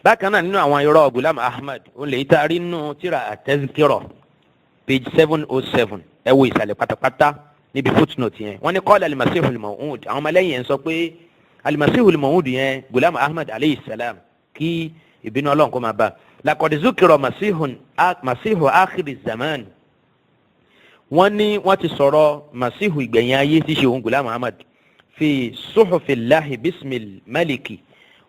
Bákan náà, nínú àwọn irọ́ Gulam Ahmad, òun lè tá a rí nínú tíra At-Tazkirah page 707. Ẹ wo ìsàlẹ̀ pátápátá níbi footnote yẹn. Wọ́n ní qala al-Masihul Maw'ud, àwọn ọmọlẹ́yìn yẹn sọ pé al-Masihul Maw'ud yẹn, Gulam Ahmad aleyhi salam, kí ìbínú Ọlọ́run kó máa bá. Laqad zukira masihu akhiri zaman, wọ́n ní wọ́n ti sọ̀rọ̀ masihu ìgbẹ̀yìn ayé tí ṣe òun Gulam Ahmad fi suhufillahi bismil maliki.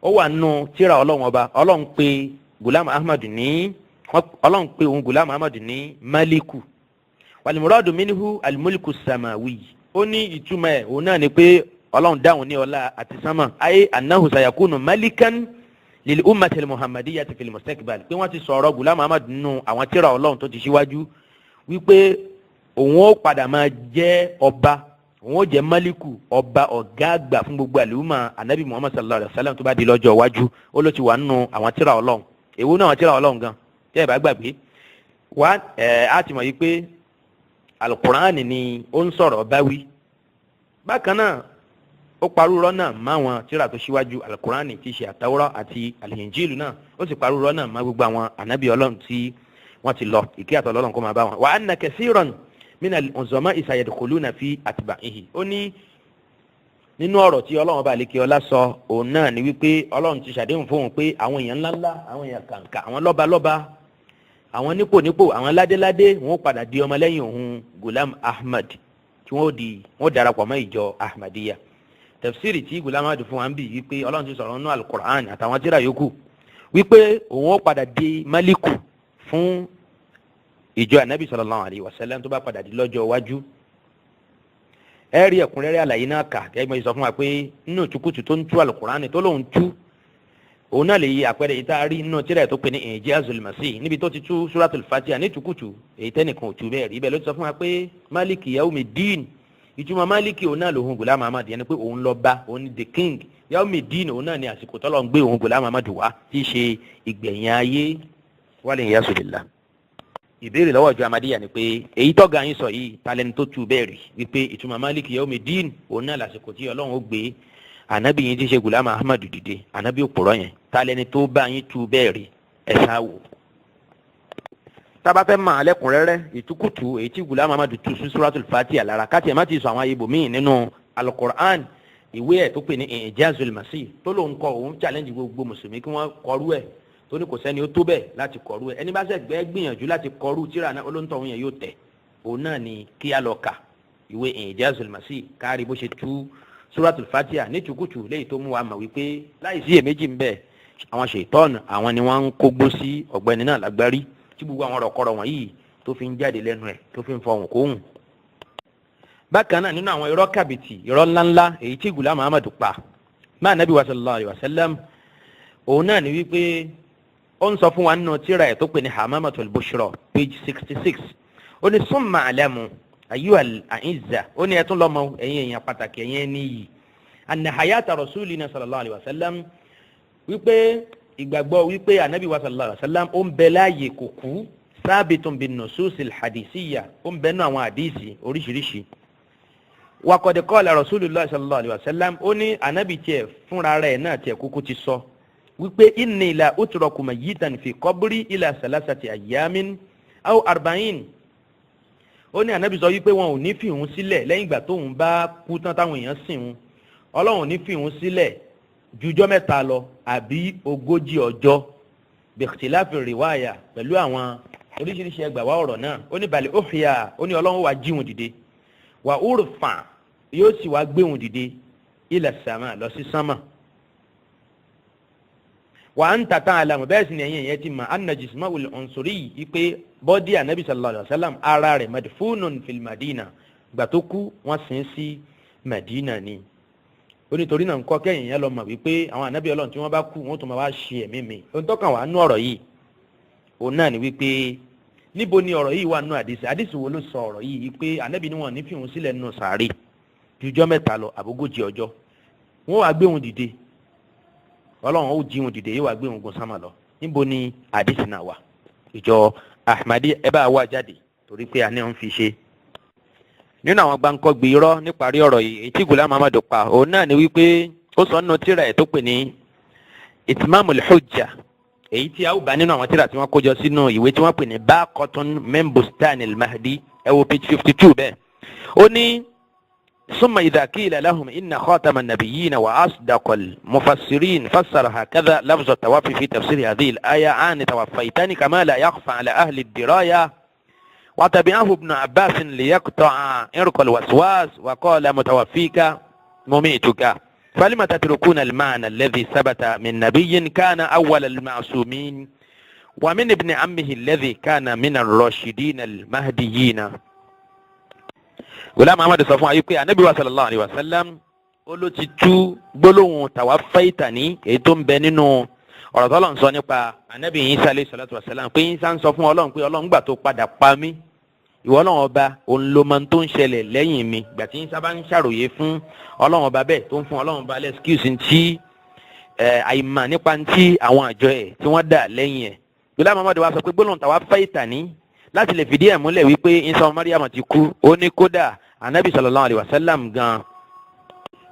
Ó wà nù tírà Ọlọ́run Ọba. Ọlọ́run pé Gulam Ahmad ní, Ọlọ́run pé òun Gulam Ahmad ní maliku, walimuradu minhu alimulku samawi. Ó ní ìtumọ̀ ẹ̀ òun náà ni pé Ọlọ́run dáhùn ní ọlá àti sánmà, ayé anahu sayakunu malikan lil ummati muhammadiyyati fil mustaqbal, pé wọ́n ti sọ̀rọ̀ Gulam Ahmad nínú àwọn tírà Ọlọ́run tó ti ṣíwájú wípé òun ó padà máa jẹ́ ọba, òun ó jẹ́ maliku, ọba ọ̀gá àgbà fún gbogbo àlùmọ̀ anabi Muhammad sallallahu alayhi wa sallam tó bá di lọ́jọ́ iwájú. Ó ló ti wà nínú àwọn tírà Ọlọ́run. Èwo náà àwọn tírà Ọlọ́run gan tẹ́ ẹ bá gbàgbé wá ẹ̀ á ti mọ̀ yìí pé Alukur'ani ni ó ń sọ̀rọ̀ báwí. Bákan náà, ó parúurọ́ náà máwọn tírà tó ṣíwájú Alukur'ani, tí í ṣe Àtàwọ́rọ́ àti Alìhìnjíìlù náà. Ó sì parúurọ́ náà má gbogbo àwọn ànábì Ọlọ́run tí wọ́n ti lọ, ìkí àtọ̀ Ọlọ́run kó máa bá wọn. Wa anna kathiran mina al-uzama sayadkhuluna fi atba'ihi. Ó ní nínú ọ̀rọ̀ tí Ọlọ́run bá lékè ọlá sọ, òun náà ni wípé Ọlọ́run ti ṣàdéhùn fóun pé àwọn èèyàn ńláńlá, àwọn èèyàn kàǹkà, àwọn lọ́balọ́ba, àwọn nípò nípò, àwọn ládéládé, wọn ó padà di ọmọlẹ́yìn òun Gulam Ahmad, tí wọ́n ó di wọ́n darapọ̀ mọ́ ìjọ Ahmadiyya. Tafsiri tí Gulam Ahmad fún wa ń bì wípé Ọlọ́run ti sọ̀rọ̀ nínú Alukur'an àtàwọn tírà yòókù wípé òun ó padà di maliku fún ìjọ anabi sallallahu alayhi wa sallam tó bá padà di lọ́jọ́ iwájú. Ẹ rí ẹ̀kúnrẹ́rẹ́ àlàyé náà kà gẹ́gẹ́ bí wọ́n sọ fún wa pé nínú tukutu tó ń tú Alukur'an tó lóun tú, òun náà lè yí àpẹẹrẹ yìí tá a rí nínú tírà tó pè ní Ijazul Masih, níbi tó ti tú Suratul Fatiha ní tukutu èyí tẹ́nìkan ò tú bẹ́ẹ̀ rí. Bẹ́ẹ̀ ló ti sọ fún wa pé Maliki Yawmiddin, ìtumọ̀ Maliki òun náà lòun Gulam Ahmad, yẹn ni pé òun lọ bá òun ni the king. Yawmiddin òun náà ni àsìkò tọ́lọ̀ ń gbé òun Gulam Ahmad wá, tí í ṣe ìgbẹ̀yìn ayé, wal iyazu billah. Ìbéèrè lọ́wọ́ ìjọ Ahmadiyya ni pé èyí tọ́ga yín sọ yìí, talẹ́ni tó tu bẹ́ẹ̀ rí wípé ìtumọ̀ Maliki Yawmiddin òun náà lásìkò tí Ọlọ́run ó gbé ànábì yín tí ṣe Gulam Ahmad dìde, ànábì òpùrọ̀ yẹn? Talẹ́ni tó bá yín tu bẹ́ẹ̀ rí? Ẹ sá wò. Tábà fẹ́ mọ̀ alẹ́kùnrẹ́rẹ́ ìtukùtù èyí tí Gulam Ahmad tu sí Suratul Fatiha lára, káti ẹ̀ má ti sọ àwọn ibòmíì nínú Al-Qur'an, ìwé ẹ̀ tó pè ní Ijazul Masih tó lóun kọ, òun challenge gbogbo mùsùlùmí kí wọ́n kọrú ẹ̀, tó ní kò sẹ́ni ó tó bẹ́ẹ̀ láti kọrú ẹ̀. Ẹni bá ṣe gbẹ́ gbìyànjú láti kọrú tíra náà, olóńtọ̀ òun yẹn yóò tẹ̀. Òun náà ni kí á lọ kà ìwé Ijazul Masih kárí bó ṣe tú. Suratul Fatiha ní tukutu, léyìí tó mú wa mọ̀ wípé láì sí èméjì ń bẹ, àwọn ṣètọ́nù, àwọn ni wọ́n ń kógbó sí ọ̀gbẹ́ni náà lágbárí, tí gbogbo àwọn ọ̀rọ̀kọ̀rọ̀ wọ̀nyí tó fi ń jáde lẹ́nu ẹ̀, tó fi ń fọhùn kóhùn. Bákan náà, nínú àwọn irọ́ kàbìtì, irọ́ ńláńlá èyí tí Ghulam Ahmad pa máa Nabi wa sallallahu alayhi wa sallam, òun náà ni wípé ó ń sọ fún wa nínú tírà ẹ̀ tó pè ní Hamamatul Bushra, page 66. Ó ní summa alamu ayyuhal a'izza, ó ní ẹtún lọ́mọ, ẹ̀yin èèyàn pàtàkì, ẹ̀yin ẹni yìí, anna hayata rasulina sallallahu alayhi wa sallam, wípé ìgbàgbọ́ wípé anabi wa sallallahu alayhi wa sallam ó ń bẹ láàyè, kò kú, sábìtun bin nususil hadisiya, ó ń bẹ nú àwọn àdìsí oríṣiríṣi. Wakọ̀dé qala rasulullah sallallahu alayhi wa sallam, ó ní anabi tiẹ̀ fúnra rẹ̀ náà tiẹ̀ kúkú ti sọ wípé inni la utraku mayyitan fi qabri ila salasati ayyamin aw arba'in. Ó ní anabi sọ wípé wọn ò ní fi òun sílẹ̀ lẹ́yìn ìgbà tóun bá kú tán, táwọn èèyàn sìn òun, Ọlọ́run ò ní fi òun sílẹ̀ jujọ́ 3 lọ àbí 40 ọjọ́, bikhtilafi riwaya, pẹ̀lú àwọn oríṣiríṣi ẹgbàá wa ọ̀rọ̀ náà. Ó ní balẹ̀ òfìyà, ó ní Ọlọ́run wá jí òun dìde, wà urfa, yóò sì wá gbé òun dìde, ila sama, lọ sí sánmà. Wa anta ta'lamu, bẹ́ẹ̀ sì ni ẹ̀yin ẹ̀yẹ ti mọ̀, anna jismahul unsuri yìí, pé body anabi sallallahu alayhi wa sallam, ara rẹ̀, madfunun fil madina, gbà tó kú, wọ́n sin sí Madina ni. Ó nítorí náà ńkọ́, kẹ́yìn yẹn lọ mọ̀ wípé àwọn anabi Ọlọ́run tí wọ́n bá kú, wọ́n tún máa wá ṣe ẹ̀mí mi. Ohun tó kàn wá nú ọ̀rọ̀ yìí, òun náà ni wípé níbo ni ọ̀rọ̀ yìí wà nú àdìsí? Àdìsí wo ló sọ ọ̀rọ̀ yìí pé anabi ni wọn ní fìhún sílẹ̀ nínú sàárè jujọ́ 3 lọ àbógójì ọjọ́, wọ́n wá gbé wọn dìde, Ọlọ́run ó jí wọn dìde, yóò wá gbé wọn gun sámà lọ? Níbo ni àdìsí náà wà? Ìjọ Ahmadi, ẹ bá wá jáde, torí pé a ní wọn fi ṣe. Nínú àwọn gbáǹkọ́gbì irọ́ níparí ọ̀rọ̀ yìí, èyí tí Ghulam Ahmad pa, òun náà ni wípé ó sọ nínú tírà ẹ̀ tó pè ní Itmamul Hujja, èyí tí a ó bá nínú àwọn tírà tí wọ́n kó jọ sínú ìwé tí wọ́n pè ní Baqatun min Bustanil Mahdi, ẹ wo page 52 bẹ́ẹ̀. Ó ní ثم إذا قيل لهم إن خاتم النبيين وأصدق المفسرين فسر هكذا لفظ التوفي في تفسير هذه الآية عن توفيتني، كما لا يخفى على أهل الدراية، وتبعه ابن عباس ليقطع عرق الوسواس وقال متوفيك مميتك، فلم تتركون المعنى الذي ثبت من نبي كان أول المعصومين ومن ابن عمه الذي كان من الراشدين المهديين؟ Ghulam Ahmad sọ fún wa yìí pé anabi wa sallallahu alayhi wa sallam, ó ló ti tú gbólóhùn tawaffaytani, èyí tó ń bẹ nínú ọ̀rọ̀ tọ́lọ̀ ń sọ nípa anabi Isa alayhi salatu wa salam, pé Isa ń sọ fún Ọlọ́run pé Ọlọ́run, gbà tó padà pa mí, ìwọ Ọlọ́run ọba, òun ló máa tó ń ṣẹlẹ̀ lẹ́yìn mi. Gbà tí Isa bá ń ṣàròyé fún Ọlọ́run ọba bẹ́ẹ̀, tó ń fún Ọlọ́run ọba lẹ́skíùsì tí àìmọ̀ nípa tí àwọn àjọ ẹ̀ tí wọ́n dà lẹ́yìn ẹ̀, Ghulam Ahmad wa sọ pé gbólóhùn tawaffaytani, láti lè fìdí ẹ̀ múlẹ̀ wípé Isa ọmọ Mariam ti kú. Ó ní kódà anabi sallallahu alayhi wa sallam gan,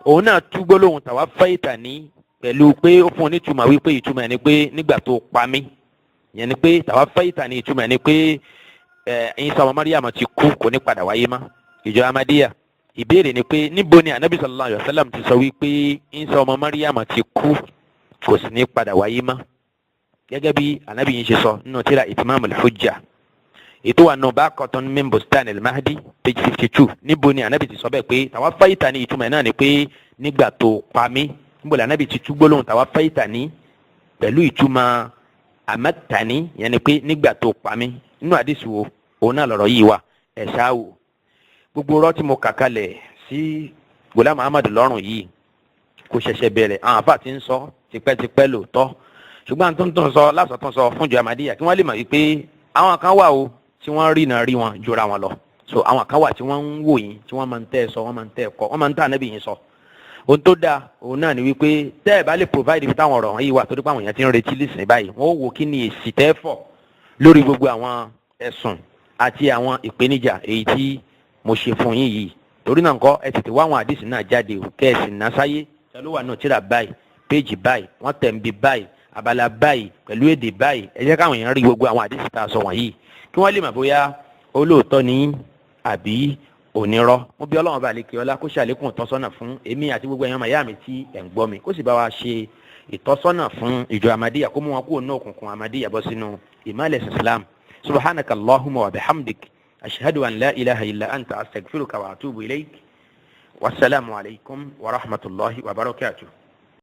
òun náà tú gbólóhùn tawaffaytani pẹ̀lú pé ó fún un nítumọ̀ wípé ìtumọ̀ ẹ̀ ni pé nígbà tó pa mí. Yẹn ni pé tawaffaytani, ìtumọ̀ ẹ̀ ni pé Isa ọmọ Mariam ti kú, kò ní padà wáyé mọ́. Ìjọ Ahmadiyya, ìbéèrè ni pé níbo ni anabi sallallahu alayhi wa sallam ti sọ wípé Isa ọmọ Mariam ti kú, kò sì ní padà wáyé mọ́, gẹ́gẹ́ bí anabi yìí ṣe sọ nínú tírà Itmamul Hujja, ètò wà nù Baqatun min Bustan al-Mahdi, page 52? Níbo ni anabi ti sọ bẹ́ẹ̀ pé tawaffaytani, ìtumọ̀ ẹ̀ náà ni pé nígbà tó pa mí? Níbo ni anabi ti tú gbólóhùn tawaffaytani pẹ̀lú ìtumọ̀ amattani, yẹn ni pé nígbà tó pa mí? Nínú àdìsí wo òun náà lọ̀rọ̀ yìí wà? Ẹ̀ ṣáà wò gbogbo ọ̀rọ̀ tí mo kà kalẹ̀ sí Ghulam Ahmad lọ́rùn yìí, kò ṣẹ̀ṣẹ̀ bẹ̀rẹ̀. Àwọn àfáà ti ń sọ tipẹ́tipẹ́ lóòótọ́, ṣùgbọ́n tó ń sọ lásọ̀tún sọ fún ìjọ Ahmadiyya, kí wọ́n lè mọ̀ wípé àwọn kan wà o tí wọ́n rí náà rí wọn jura wọn lọ. So àwọn kan wà tí wọ́n ń wò yín, tí wọ́n máa ń tẹ́ ẹ sọ, wọ́n máa ń tẹ́ ẹ kọ́, wọ́n máa ń tẹ́ ànábì yín sọ. Ohun tó dáa òun náà ni wípé tẹ́ ẹ bá lè provide ibi táwọn ọ̀rọ̀ yìí wà, torí pé àwọn èèyàn ti ń retí lísìn báyìí, wọ́n ó wò kí ni èsì tẹ́ fọ̀ lórí gbogbo àwọn ẹ̀sùn àti àwọn ìpèníjà èyí tí mo ṣe fún yín yìí. Torí náà ńkọ́, ẹ tètè wá àwọn àdìsí náà jáde o, kẹ́ ẹ sì ná sáyé ló wà náà, tíra báyìí, péjì báyìí, wọ́n tẹ̀ ń bi báyìí, abala báyìí, pẹ̀lú èdè báyìí. Ẹ jẹ́ káwọn èèyàn rí gbogbo àwọn àdìsí tá a sọ wọ̀nyí, kí wọ́n lè mọ̀ bóyá olóòótọ́ ni àbí onírọ́. Mo bí Ọlọ́run ọba àlekè ọlá kó ṣàlékún ìtọ́sọ́nà fún èmi àti gbogbo ẹ̀yàn màyá mi tí ẹ̀ ń gbọ́ mi, kó sì bá wa ṣe ìtọ́sọ́nà fún ìjọ Ahmadiyya, kó mú wọn kúrò ní òkùnkùn Ahmadiyya bọ́ sínú ìmọ̀lẹ̀ Islam. Subhanaka allahumma wa bihamdik, ashhadu an la ilaha illa anta, astaghfiruka wa atubu ilayk. Wasalaamu alaykum wa rahmatulahi wa barakatuh.